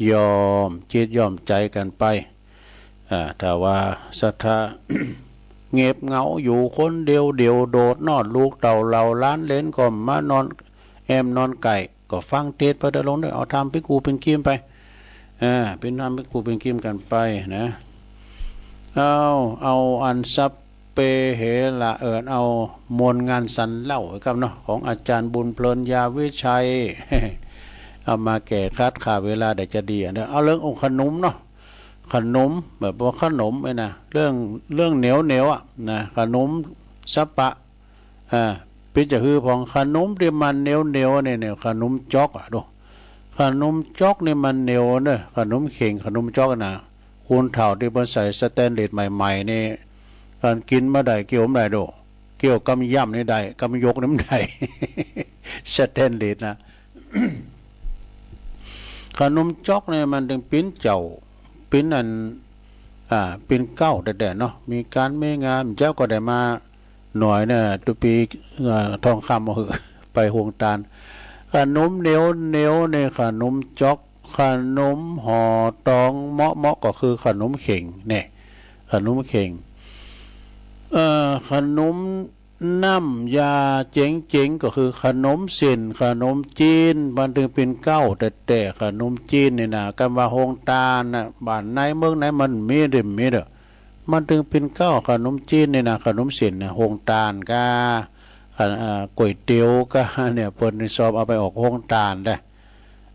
ย่อมจิตย่อมใจกันไป อ่า ถ้าว่าศรัทธา เงียบเหงาอยู่คนเดียวเดียวโดดนอด ลูกเต้าเหล่าหลานเหลนก็มานอนแอมนอนใกล้ ก็ฟังเทศน์ไปเด้อโยมเด้อ เอาธรรมเป็นกู้เป็นกิมไป อ่า เป็นธรรมเป็นกู้เป็นกิมกันไปนะ เอา เอาอันสัพเพเหระ เอิ้นเอามวลงานสันเล่าไว้ครับเนาะ ของอาจารย์บุญเพลิน ยาวิชัย เอามาแก้ขัดฆ่าเวลาได้จะดีอะเนาะ เอาเรื่ององค์ขนมเนาะ ขนม แบบว่าขนมไอ้นะ เรื่อง เรื่องเหนียวเหนียวอะนะ ขนมสัพพะ อ่า เป๋นจะหื้อผ่อง ขนมตี้มันเหนียวเหนียวเนี่ย เนี่ย ขนมจ๊อกอะ ดู ขนมจ๊อกนี่มันเหนียวเนอะ ขนมเข่ง ขนมจ๊อกนะ คนเฒ่าตี้เปิ้นใส่สแตนเลสใหม่ๆ นี่ การกินบ่ได้ เคี้ยวบ่ได้ ดู เคี้ยวกำย่ำนี่ได้ กำยกนี่บ่ได้ สแตนเลสนะ ขนมจ๊อกเนี่ยมันตึงเป๋นเจ้า เป๋นอัน อ่า เป๋นเก๊าแต๊ๆ เนาะ มีการมีงาน เจ้าก็ได้มาหน่อยเนี่ย ตุ๊ปี เอ่อ ทองคำเอาหื้อ ไปโฮงตาน ขนมเหนียวเหนียวเนี่ย ขนมจ๊อก ขนมห่อตองเมาะๆ ก็คือขนมเข่งเนี่ย ขนมเข่ง เอ่อ ขนมน้ำยาเจ๋งๆ ก็คือขนมเส้น ขนมจีน มันตึงเป๋นเก๊าแต๊ๆ ขนมจีนนี่นะ กำว่าโฮงตานนะ บ้านไหนเมืองไหนมันมีเด้อ มีเด้อ มันตึงเป๋นเก๊า ขนมจีนนี่นะ ขนมเส้นนะ โฮงตานกา อ่า ก๋วยเตี๋ยวกาเนี่ย เปิ้นนี่ชอบเอาไปออกโฮงตานเด้อ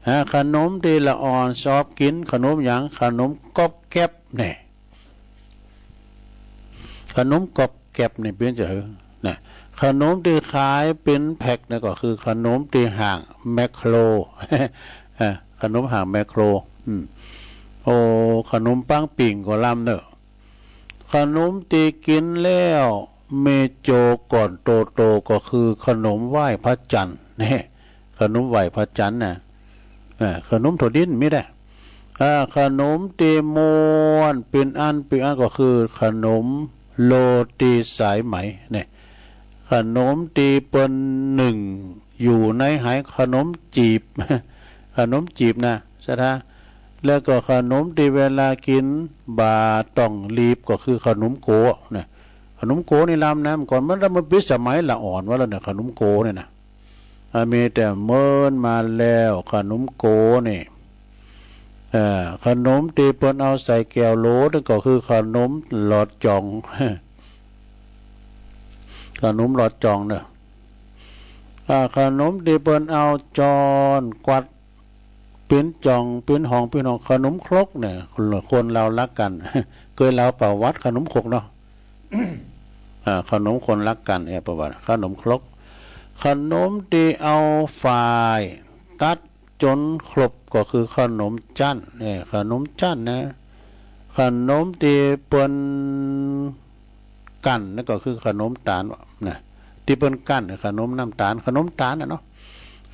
อ่า ขนมตี้ละอ่อนชอบกิ๋น ขนมหยัง ขนมก๊อบแก๊บเนี่ย ขนมก๊อบแก๊บนี่เป๋นจะหื้อนะ ขนมตี้ขายเป๋นแพ็คเนี่ย ก็คือขนมตี้ห้างแมคโคร อ่า ขนมห้างแมคโคร อืม โอ้ ขนมปังปิ้งก็ลำเนอะ ขนมตี้กิ๋นแล้วมีโจก่อนโตๆ ก็คือขนมไหว้พระจันทร์เนี่ย ขนมไหว้พระจันทร์นะ เอ่อ ขนมถั่วดินมีได้ อ่า ขนมตี้ม่วนเป๋นอันเป๋นอันก็คือขนมโรตีสายไหมเนี่ย ขนมตี้เปิ้นนึ่งอยู่ในไหขนมจีบ ขนมจีบนะ ศรัทธา แล้วก็ขนมตี้เวลากิ๋นบ่ต้องรีบก็คือขนมโก๋เนี่ย ขนมโก๋นี่ลำนะ ก่อนมัน มันปิดสมัยละอ่อนว่าแล้วเนี่ย ขนมโก๋เนี่ยนะ อ่า มีแต่เมินมาแล้ว ขนมโก๋นี่ เอ่อ ขนมตี้เปิ้นเอาใส่แก้วโหลนี่ก็คือขนมหลอดจ่อง ขนมหลอดจ่องเนอะ อ่า ขนมตี้เปิ้นเอาจ้อนกวัด เป๋นจ่อง เป๋นห้อง เป๋นห้อง ขนมครกเนี่ย คนลาวฮักกั๋น เกยเล่าประวัติขนมครกเนาะ อ่า ขนมคนฮักกั๋นเนี่ย ประวัติขนมครก ขนมตี้เอาฝ้ายตัดจ๋นครบก็คือขนมจั๊นเนี่ย ขนมจั๊นนะ ขนมตี้เปิ้น กั้นนั่นก็คือขนมต๋าลนะ ตี้เปิ้นกั้นขนมน้ำต๋าล ขนมต๋าลน่ะเนาะ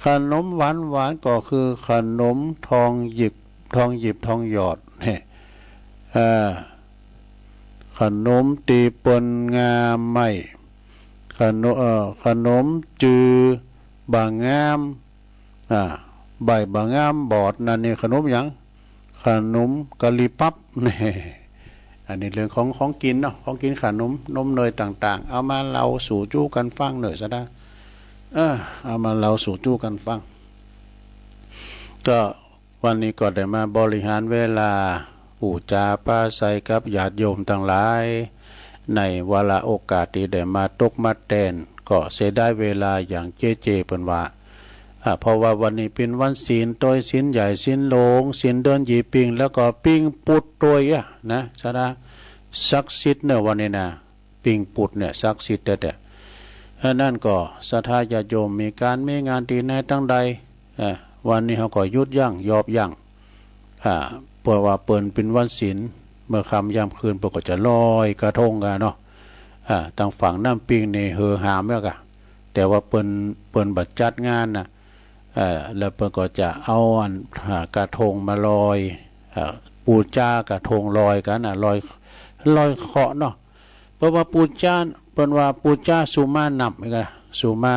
ขนมหวานหวานก็คือขนมทองหยิบ ทองหยิบทองหยอดเนี่ย เอ่อ ขนมตี้เปิ้นงามไม้ ขนม เอ่อ ขนมจือบ่างาม อ่า ใบบ่างามบอดนั่นนี่ขนมหยัง ขนมกะหรี่ปั๊บ นี่ อันนี้เรื่องของของกิ๋นเนาะ ของกิ๋นขนมนมเนยต่างๆ เอามาเล่าสู่จู้กั๋นฟังเน่อศรัทธา เออ เอามาเล่าสู่จู้กั๋นฟัง ก็วันนี้ก็ได้มาบริหารเวลา อู้จ๋าปราศัยกับญาติโยมตังหลาย ในวาระโอกาสตี้ได้มาตกมาแตน ก็เสียดายเวลาอย่างเจ๊ๆ เปิ้นว่า อ่า เพราะว่าวันนี้เป๋นวันศีล โตยศีลใหญ่ ศีลหลวง ศีลเดือนยี่ปิง แล้วก็ปิงปุดโตยอะนะ ศรัทธา ศักดิ์สิทธิ์เน่อวันนี้นะ ปิงปุดเนี่ยศักดิ์สิทธิ์แต๊ๆ อันนั้นก็ศรัทธาญาติโยมมีก๋านมีงานตี้ไหนตังใด เอ่อ วันนี้เฮาก็หยุดยั้งยอบยั้ง อ่า เพราะว่าเปิ้นเป๋นวันศีล เมื่อค่ำยามคืนเปิ้นก็จะลอยกระทงกั๋นเนาะ อ่า ตังฝั่งน้ำปิงนี่เฮอฮาเมือกอะ แต่ว่าเปิ้น เปิ้นบ่จัดงานนะ เอ่อ แล้วเปิ้นก็จะเอาอัน อ่า กระทงมาลอย เอ่อ ปู๋จากระทงลอยกั๋นนะ ลอย ลอยเคราะห์เนาะ เปิ้นว่าปู๋จา เปิ้นว่าปู๋จาสุมานับนี่กะ สุมา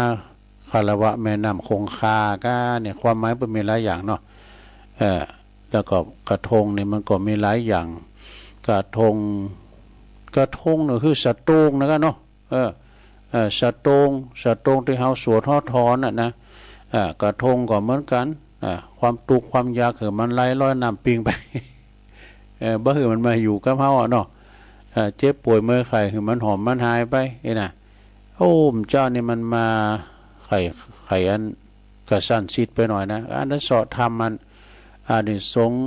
คารวะแม่น้ำคงคาก็เนี่ย ความหมายมันมีหลายอย่างเนาะ เออ แล้วก็กระทงนี่มันก็มีหลายอย่าง กระทง กระทงนี่คือสะโตงนะกันเนาะ เออ เออ สะโตง สะโตงที่เฮาสวดเฮาถอนน่ะนะ เออ กระทงก็เหมือนกัน เออ ความทุกข์ความยากหื้อมันไหลลอยน้ำปิงไป เออ บ่หื้อมันมาอยู่กับเฮาอะเนาะ เออ เจ็บป่วยเมื่อยไข้หื้อมันหอมมันหายไป เอ้ยนะ โอ้ เจ้านี่มันมาไข้ ไข้อันกระชั้นชิดไปหน่อยนะ อันนั้นเซาะธรรมมัน อานิสงส์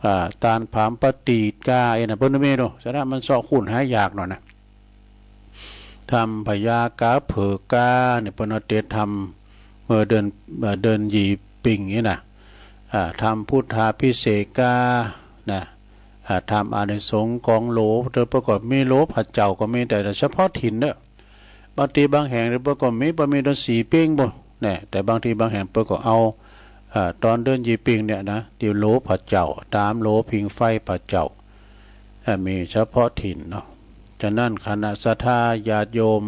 อ่า ตานผามปฏิกา เอ้ยนะ เปิ้นมีเนาะ ฉะนั้นมันเซาะคุณหายากหน่อยนะ ธรรมพยากาเผอกาเนี่ย เปิ้นเอาเตรียมธรรมเมื่อเดือน เอ่อ เดือนยี่ปิงนี่นะ อ่า ธรรมพุทธาภิเษกา นะ อ่า ธรรมอานิสงส์ของโหล เดี๋ยวเปิ้นก็มีโหลพระเจ้าก็มี แต่เฉพาะถิ่นเนอะ บางทีบางแห่งเดี๋ยวเปิ้นก็มี เปิ้นมีเดือนสี่ปิงบุ้น เนี่ย แต่บางทีบางแห่งเปิ้นก็เอา อ่า ตอนเดือนยี่ปิงเนี่ยนะ ที่โหลพระเจ้า ตามโหลผิงไฟพระเจ้า อ่า มีเฉพาะถิ่นเนาะ ฉะนั้นคณะศรัทธาญาติโยม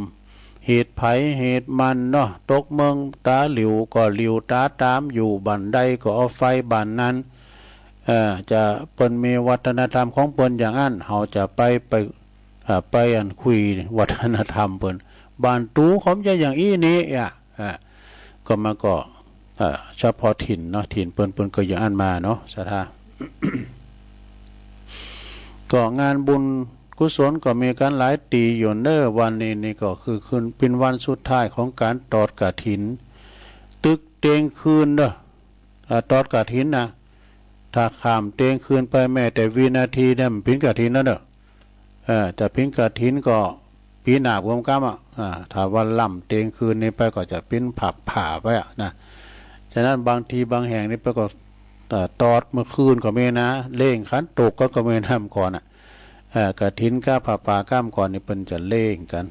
เหตุไผเหตุมันเนาะ ตกเมืองตาหลิวก็หลิวตาตาม อยู่บ้านใดก็เอาไฟบ้านนั้น เอ่อ จะเปิ้นมีวัฒนธรรมของเปิ้นอย่างนั้น เฮาจะไป ไป เอ่อ ไปอันคุยวัฒนธรรมเปิ้น บ้านตูเขาจะอย่างอี้นี้อ่ะ อ่ะ ก็มันก็ เอ่อ เฉพาะถิ่นเนาะ ถิ่นเปิ้น เปิ้นก็อย่างอั้นมาเนาะ ศรัทธา ก็งานบุญกุศลก็มีกันหลายตี้อยู่เนอะ วันนี้นี่ก็คือคืน เป็นวันสุดท้ายของการทอดกฐิน ตึกเตียงคืนเนอะ อ่า ทอดกฐินนะ ถ้าข้ามเตียงคืนไปแม้แต่วินาทีเนี่ย มันผิดกฐินแล้วเนอะ เออ แต่ผิดกฐินก็ปีหน้าผมกำอ่ะ อ่า ถ้าวันล้ำเตียงคืนนี้ไปก็จะเป็นผักผ่าไปอ่ะนะ ฉะนั้นบางทีบางแห่งนี่ไปก็ เอ่อ ตอดเมื่อคืนก็มีนะ เล่งขันตกก็ ก็มีนำก่อนอ่ะ เอ่อ กฐินกับผ้าป่ากำก่อนนี่เปิ้นจะเล่งกัน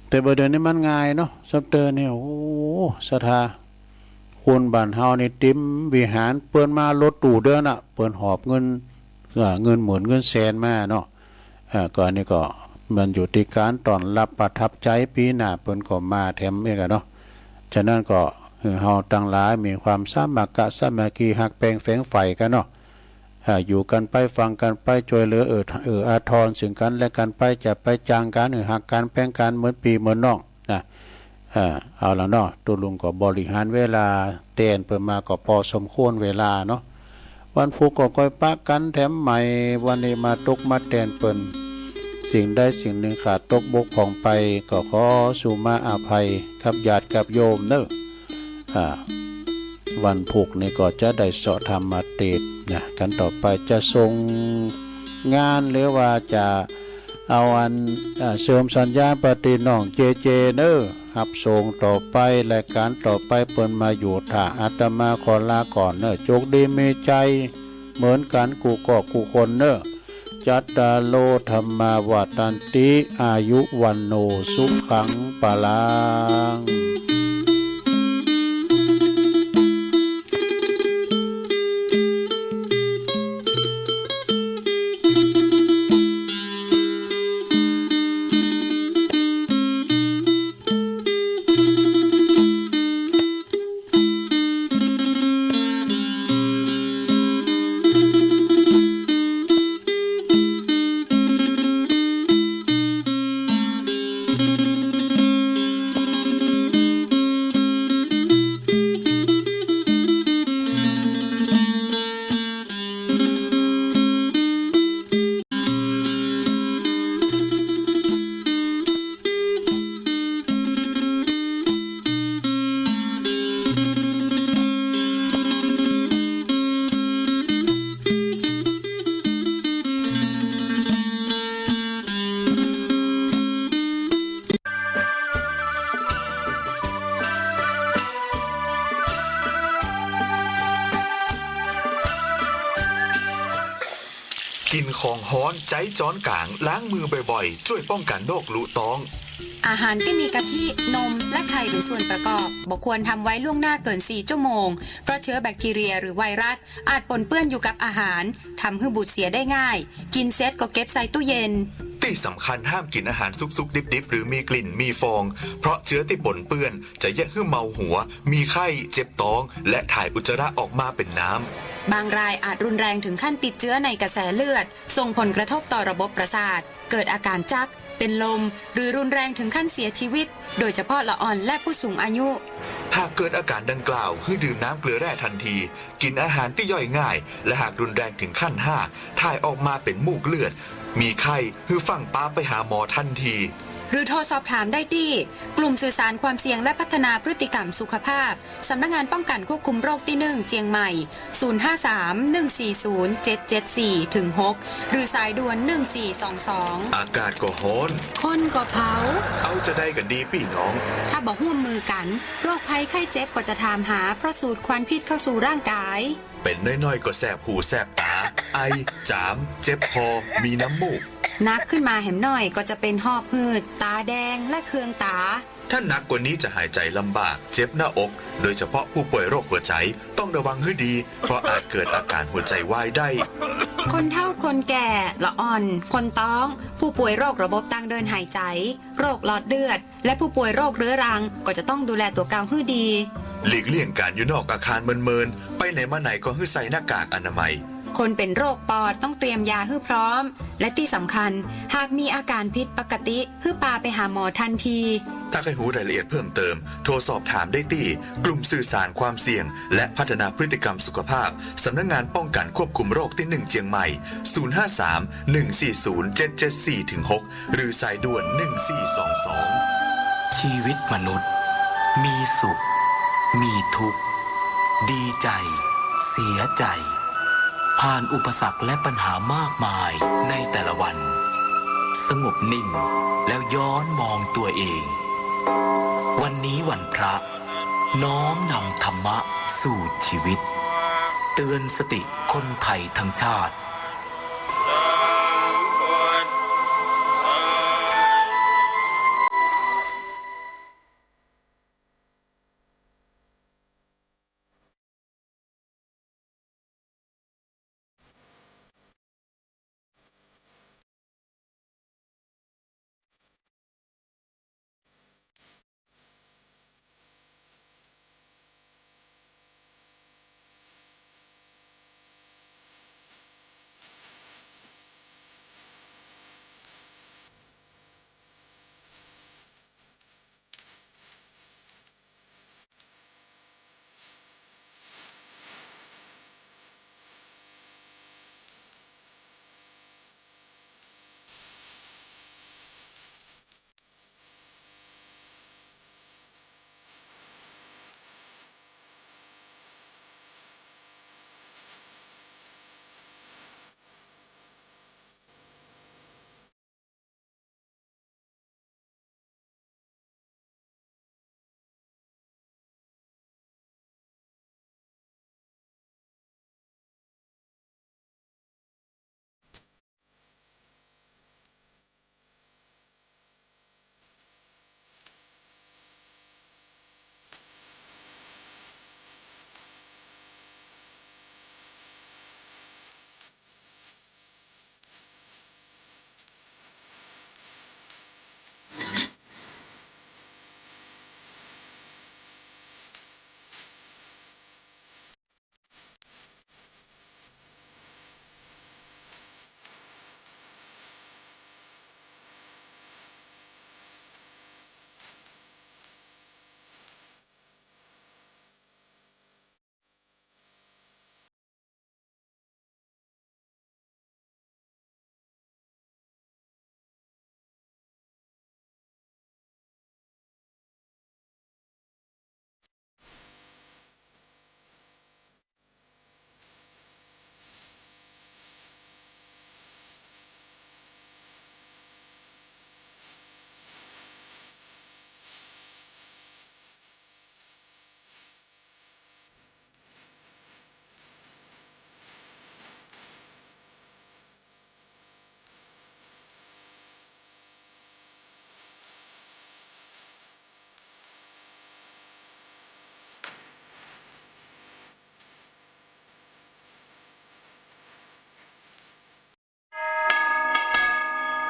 แต่บ่าเดี๋ยวนี้มันง่ายเนาะ ซับเตอร์เนี่ย โอ้ ศรัทธา คนบ้านเฮานี่เต็มวิหาร เปิ้นมารถตู้เดียวน่ะ เปิ้นหอบเงิน เอ่อ เงินหมื่นเงินแสนมาเนาะ เอ่อ ก็อันนี้ก็มันอยู่ที่การต้อนรับประทับใจ ปีหน้าเปิ้นก็มาแถมอีกอะเนาะ ฉะนั้นก็คือเฮาทั้งหลายมีความสามัคคะสามัคคีฮักแปงแฝงใฝ่กันเนาะ อ่า อยู่กันไปฟังกันไปช่วยเหลือเอื้อ เอื้ออาทรซึ่งกันและกันไป จะไปจ้างกัน หรือฮักกันแปงกันเหมือนปี้เหมือนน้องนะ อ่า เอาละเนาะ ตุ๊ลุงก็บริหารเวลาแตนเปิ้นมาก็พอสมควรเวลาเนาะ วันพุธก็ค่อยปะกันแถมใหม่ วันนี้มาตกมาแตนเปิ้น สิ่งใดสิ่งหนึ่งขาดตกบกพร่องไป ก็ขอสุมาอภัยกับญาติกับโยมเนอะ อ่า วันพุธนี่ก็จะได้เซาะธรรมเตสน์นะ กันต่อไปจะส่งงานหรือว่าจะเอาอัน อ่า เสริมสัญญาปฏิน้องเจเจเนอะ ฮับส่งต่อไป รายการต่อไปเปิ้นมาอยู่ ถ้าอาตมาขอลาก่อนเนอะ โชคดีมีชัยเหมือนกันกู้ก็กู้คนเนอะ จัตตาโร ธัมมา วัฑฒันติ อายุ วัณโณ สุขัง พลัง กินของฮ้อนใจ๊จ๊อนก๋าง ล้างมือบ่อยๆ จ้วยป้องกั๋นโรคลุต๊อง อาหารที่มีกะทิ นม และไข่เป็นส่วนประกอบ บ่ควรทำไว้ล่วงหน้าเกินสี่ชั่วโมง เพราะเชื้อแบคทีเรียหรือไวรัสอาจปนเปื้อนอยู่กับอาหาร ทำหื้อบูดเสียได้ง่าย กินเสร็จก็เก็บใส่ตู้เย็น ที่สำคัญห้ามกินอาหารสุกๆ ดิบๆ หรือมีกลิ่น มีฟอง เพราะเชื้อที่ปนเปื้อนจะเยียะหื้อเมาหัว มีไข้ เจ็บท้อง และถ่ายอุจจาระออกมาเป็นน้ำ บางรายอาจรุนแรงถึงขั้นติดเชื้อในกระแสเลือด ส่งผลกระทบต่อระบบประสาท เกิดอาการชัก เป็นลม หรือรุนแรงถึงขั้นเสียชีวิต โดยเฉพาะละอ่อนและผู้สูงอายุ หากเกิดอาการดังกล่าว หื้อดื่มน้ำเกลือแร่ทันที กินอาหารที่ย่อยง่าย และหากรุนแรงถึงขั้นห้า ถ่ายออกมาเป็นมูกเลือด มีไข้ หื้อฟั่งปาไปหาหมอทันที หรือโทรสอบถามได้ที่ กลุ่มสื่อสารความเสี่ยงและพัฒนาพฤติกรรมสุขภาพ สำนักงานป้องกันควบคุมโรคที่หนึ่งเชียงใหม่ ศูนย์ห้าสาม หนึ่งสี่ศูนย์ เจ็ดเจ็ดสี่ ถึง หก หรือสายด่วน หนึ่งสี่สองสอง อากาศก็ฮ้อน คนก็เผา เอาจะได้กันดีปี้น้อง ถ้าบ่ร่วมมือกัน โรคภัยไข้เจ็บก็จะถามหา เพราะสูดควันพิษเข้าสู่ร่างกาย เป็นน้อยๆ ก็แสบหูแสบตา ไอ จาม เจ็บคอ มีน้ำมูก หนักขึ้นมาแหมหน่อยก็จะเป็นหอบหืด ตาแดง และเคืองตา ถ้าหนักกว่านี้จะหายใจลำบาก เจ็บหน้าอก โดยเฉพาะผู้ป่วยโรคหัวใจ ต้องระวังให้ดี เพราะอาจเกิดอาการหัวใจวายได้ คนเฒ่าคนแก่ ละอ่อน คนท้อง ผู้ป่วยโรคระบบทางเดินหายใจ โรคหลอดเลือด และผู้ป่วยโรคเรื้อรัง ก็จะต้องดูแลตั๋วเก่าหื้อดี หลีกเลี่ยงการอยู่นอกอาคารเมินๆ ไปไหนมาไหนก็หื้อใส่หน้ากากอนามัย คนเป็นโรคปอดต้องเตรียมยาหื้อพร้อม และที่สำคัญ หากมีอาการผิดปกติ หื้อปาไปหาหมอทันที ถ้าใครรู้รายละเอียดเพิ่มเติม โทรสอบถามได้ที่ กลุ่มสื่อสารความเสี่ยง และพัฒนาพฤติกรรมสุขภาพ สำนักงานป้องกันควบคุมโรคที่หนึ่งเชียงใหม่ ศูนย์ห้าสาม หนึ่งสี่ศูนย์ เจ็ดเจ็ดสี่ ถึง หก หรือสายด่วน หนึ่งสี่สองสอง ชีวิตมนุษย์ มีสุข มีทุกข์ ดีใจ เสียใจ ผ่านอุปสรรคและปัญหามากมายในแต่ละวัน สงบนิ่ง แล้วย้อนมองตัวเอง วันนี้วันพระ น้อมนำธรรมะสู่ชีวิต เตือนสติคนไทยทั้งชาติ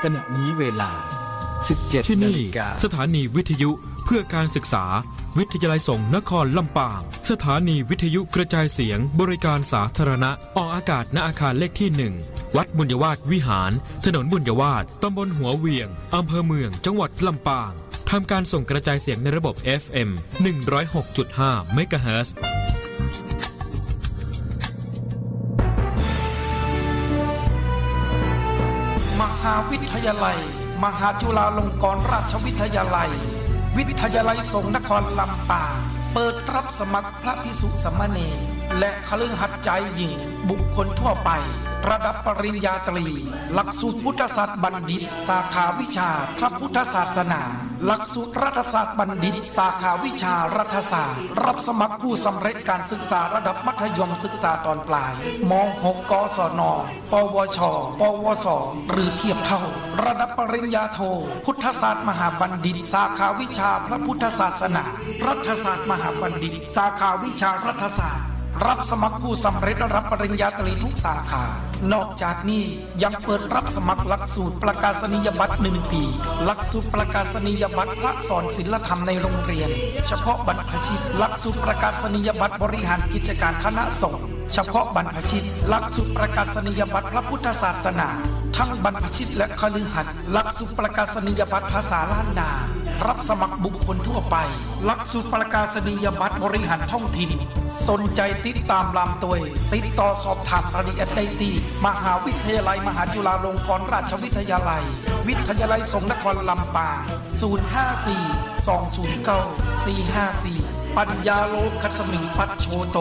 ขณะนี้เวลา สิบเจ็ด ที่นี่ นาฬิกา สถานีวิทยุเพื่อการศึกษา วิทยาลัยสงฆ์นครลำปาง สถานีวิทยุกระจายเสียงบริการสาธารณะ ออกอากาศณอาคารเลขที่ หนึ่ง วัดบุญยวาสวิหาร ถนนบุญยวาส ตำบลหัวเวียง อำเภอเมือง จังหวัดลำปาง ทำการส่งกระจายเสียงในระบบ เอฟ เอ็ม หนึ่งร้อยหกจุดห้า เมกะเฮิรตซ์ มหาวิทยาลัย มหาจุฬาลงกรณราชวิทยาลัย วิทยาลัยสงฆ์นครลำปาง เปิดรับสมัครพระภิกษุสามเณร และคฤหัสถ์ชายหญิง บุคคลทั่วไป ระดับปริญญาตรี หลักสูตรพุทธศาสตร์บัณฑิต สาขาวิชาพระพุทธศาสนา หลักสูตรรัฐศาสตร์บัณฑิต สาขาวิชารัฐศาสตร์ รับสมัครผู้สำเร็จการศึกษาระดับมัธยมศึกษาตอนปลาย ม.หก กศน ปวช ปวส หรือเทียบเท่า ระดับปริญญาโท พุทธศาสตร์มหาบัณฑิต สาขาวิชาพระพุทธศาสนา รัฐศาสตร์มหาบัณฑิต สาขาวิชารัฐศาสตร์ รับสมัครผู้สำเร็จระดับปริญญาตรีทุกสาขา นอกจากนี้ยังเปิดรับสมัครหลักสูตรประกาศนียบัตรหนึ่งปี หลักสูตรประกาศนียบัตรพระสอนศีลธรรมในโรงเรียน เฉพาะบรรพชิต หลักสูตรประกาศนียบัตรบริหารกิจการคณะสงฆ์ เฉพาะบรรพชิต หลักสูตรประกาศนียบัตรพระพุทธศาสนา ทั้งบรรพชิตและคฤหัสถ์ หลักสูตรประกาศนียบัตรภาษาล้านนา รับสมัครบุคคลทั่วไป หลักสูตรประกาศนียบัตรบริหารท้องถิ่น สนใจติดตามลามตวย ติดต่อสอบถามรายละเอียดได้ที่ มหาวิทยาลัยมหาจุฬาลงกรณราชวิทยาลัย วิทยาลัยสงฆ์นครลำปาง ศูนย์ห้าสี่ สองศูนย์เก้า สี่ห้าสี่ ปัญญาโลกัสมิงปัจโชโต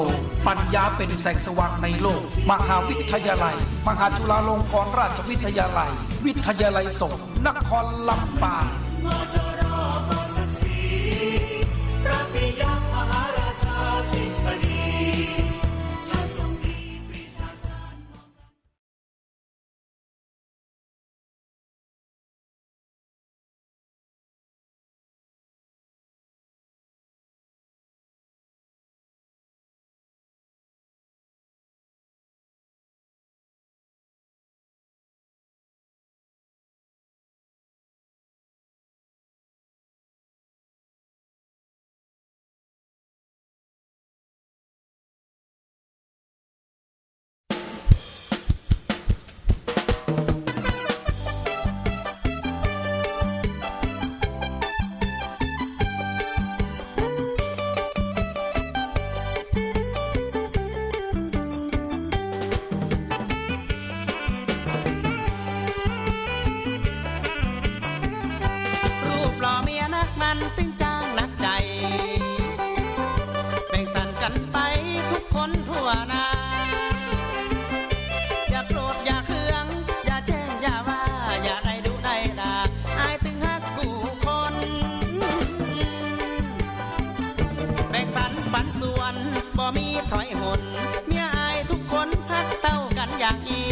ปัญญาเป็นแสงสว่างในโลก มหาวิทยาลัย มหาจุฬาลงกรณราชวิทยาลัย วิทยาลัยสงฆ์นครลำปาง รูปหล่อเมียนักมันตึงจ้างหนักใจ แบ่งสันกันไปทุกคนทั่วหน้า อย่าโกรธอย่าเคือง อย่าแจ้งอย่าว่า อย่าได้ดุได้ด่า อายตึงฮักกู้คน แบ่งสันปันส่วน บ่มีถอยหน เมียอายทุกคนฮักเต้ากันอย่างอี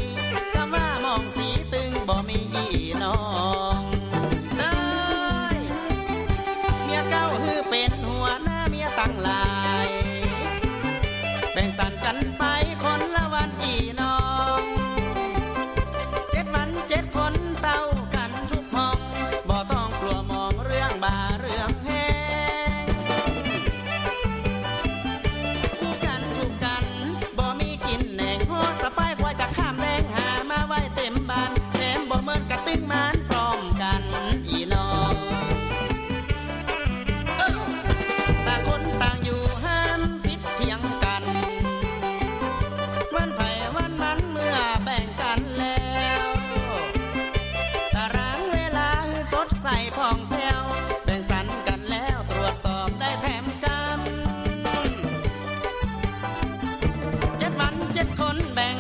คำว่ามองสีตึงบ่มีอีน้อง เซ้ย เมียเก่าหื้อเป็นหัวหน้าเมียตั้งหลาย แบ่งสันกันไปคนละวันอีน้อง เจ็ดวันเจ็ดคนเต้ากันทุกห้อง บ่ต้องกลัวมองเรื่องบ่าเรื่องแพง อู้กันทุกกัน บ่มีกินแหน่ง ฮอสะปายควายจะข้ามแดง หามาไว้เต็มบ้าน แถมบ่เหมือนกะตึงมานพร้อมกันอีน้อง ต่างคนต่างอยู่ห้ามผิดเถียงกัน วันไผวันมันเมื่อแบ่งกันแล้ว ตารางเวลาหื้อสดใสผ่องแผ้ว แบ่งสันกันแล้วตรวจสอบได้แถมกำ เจ็ดวันเจ็ดคนแบ่ง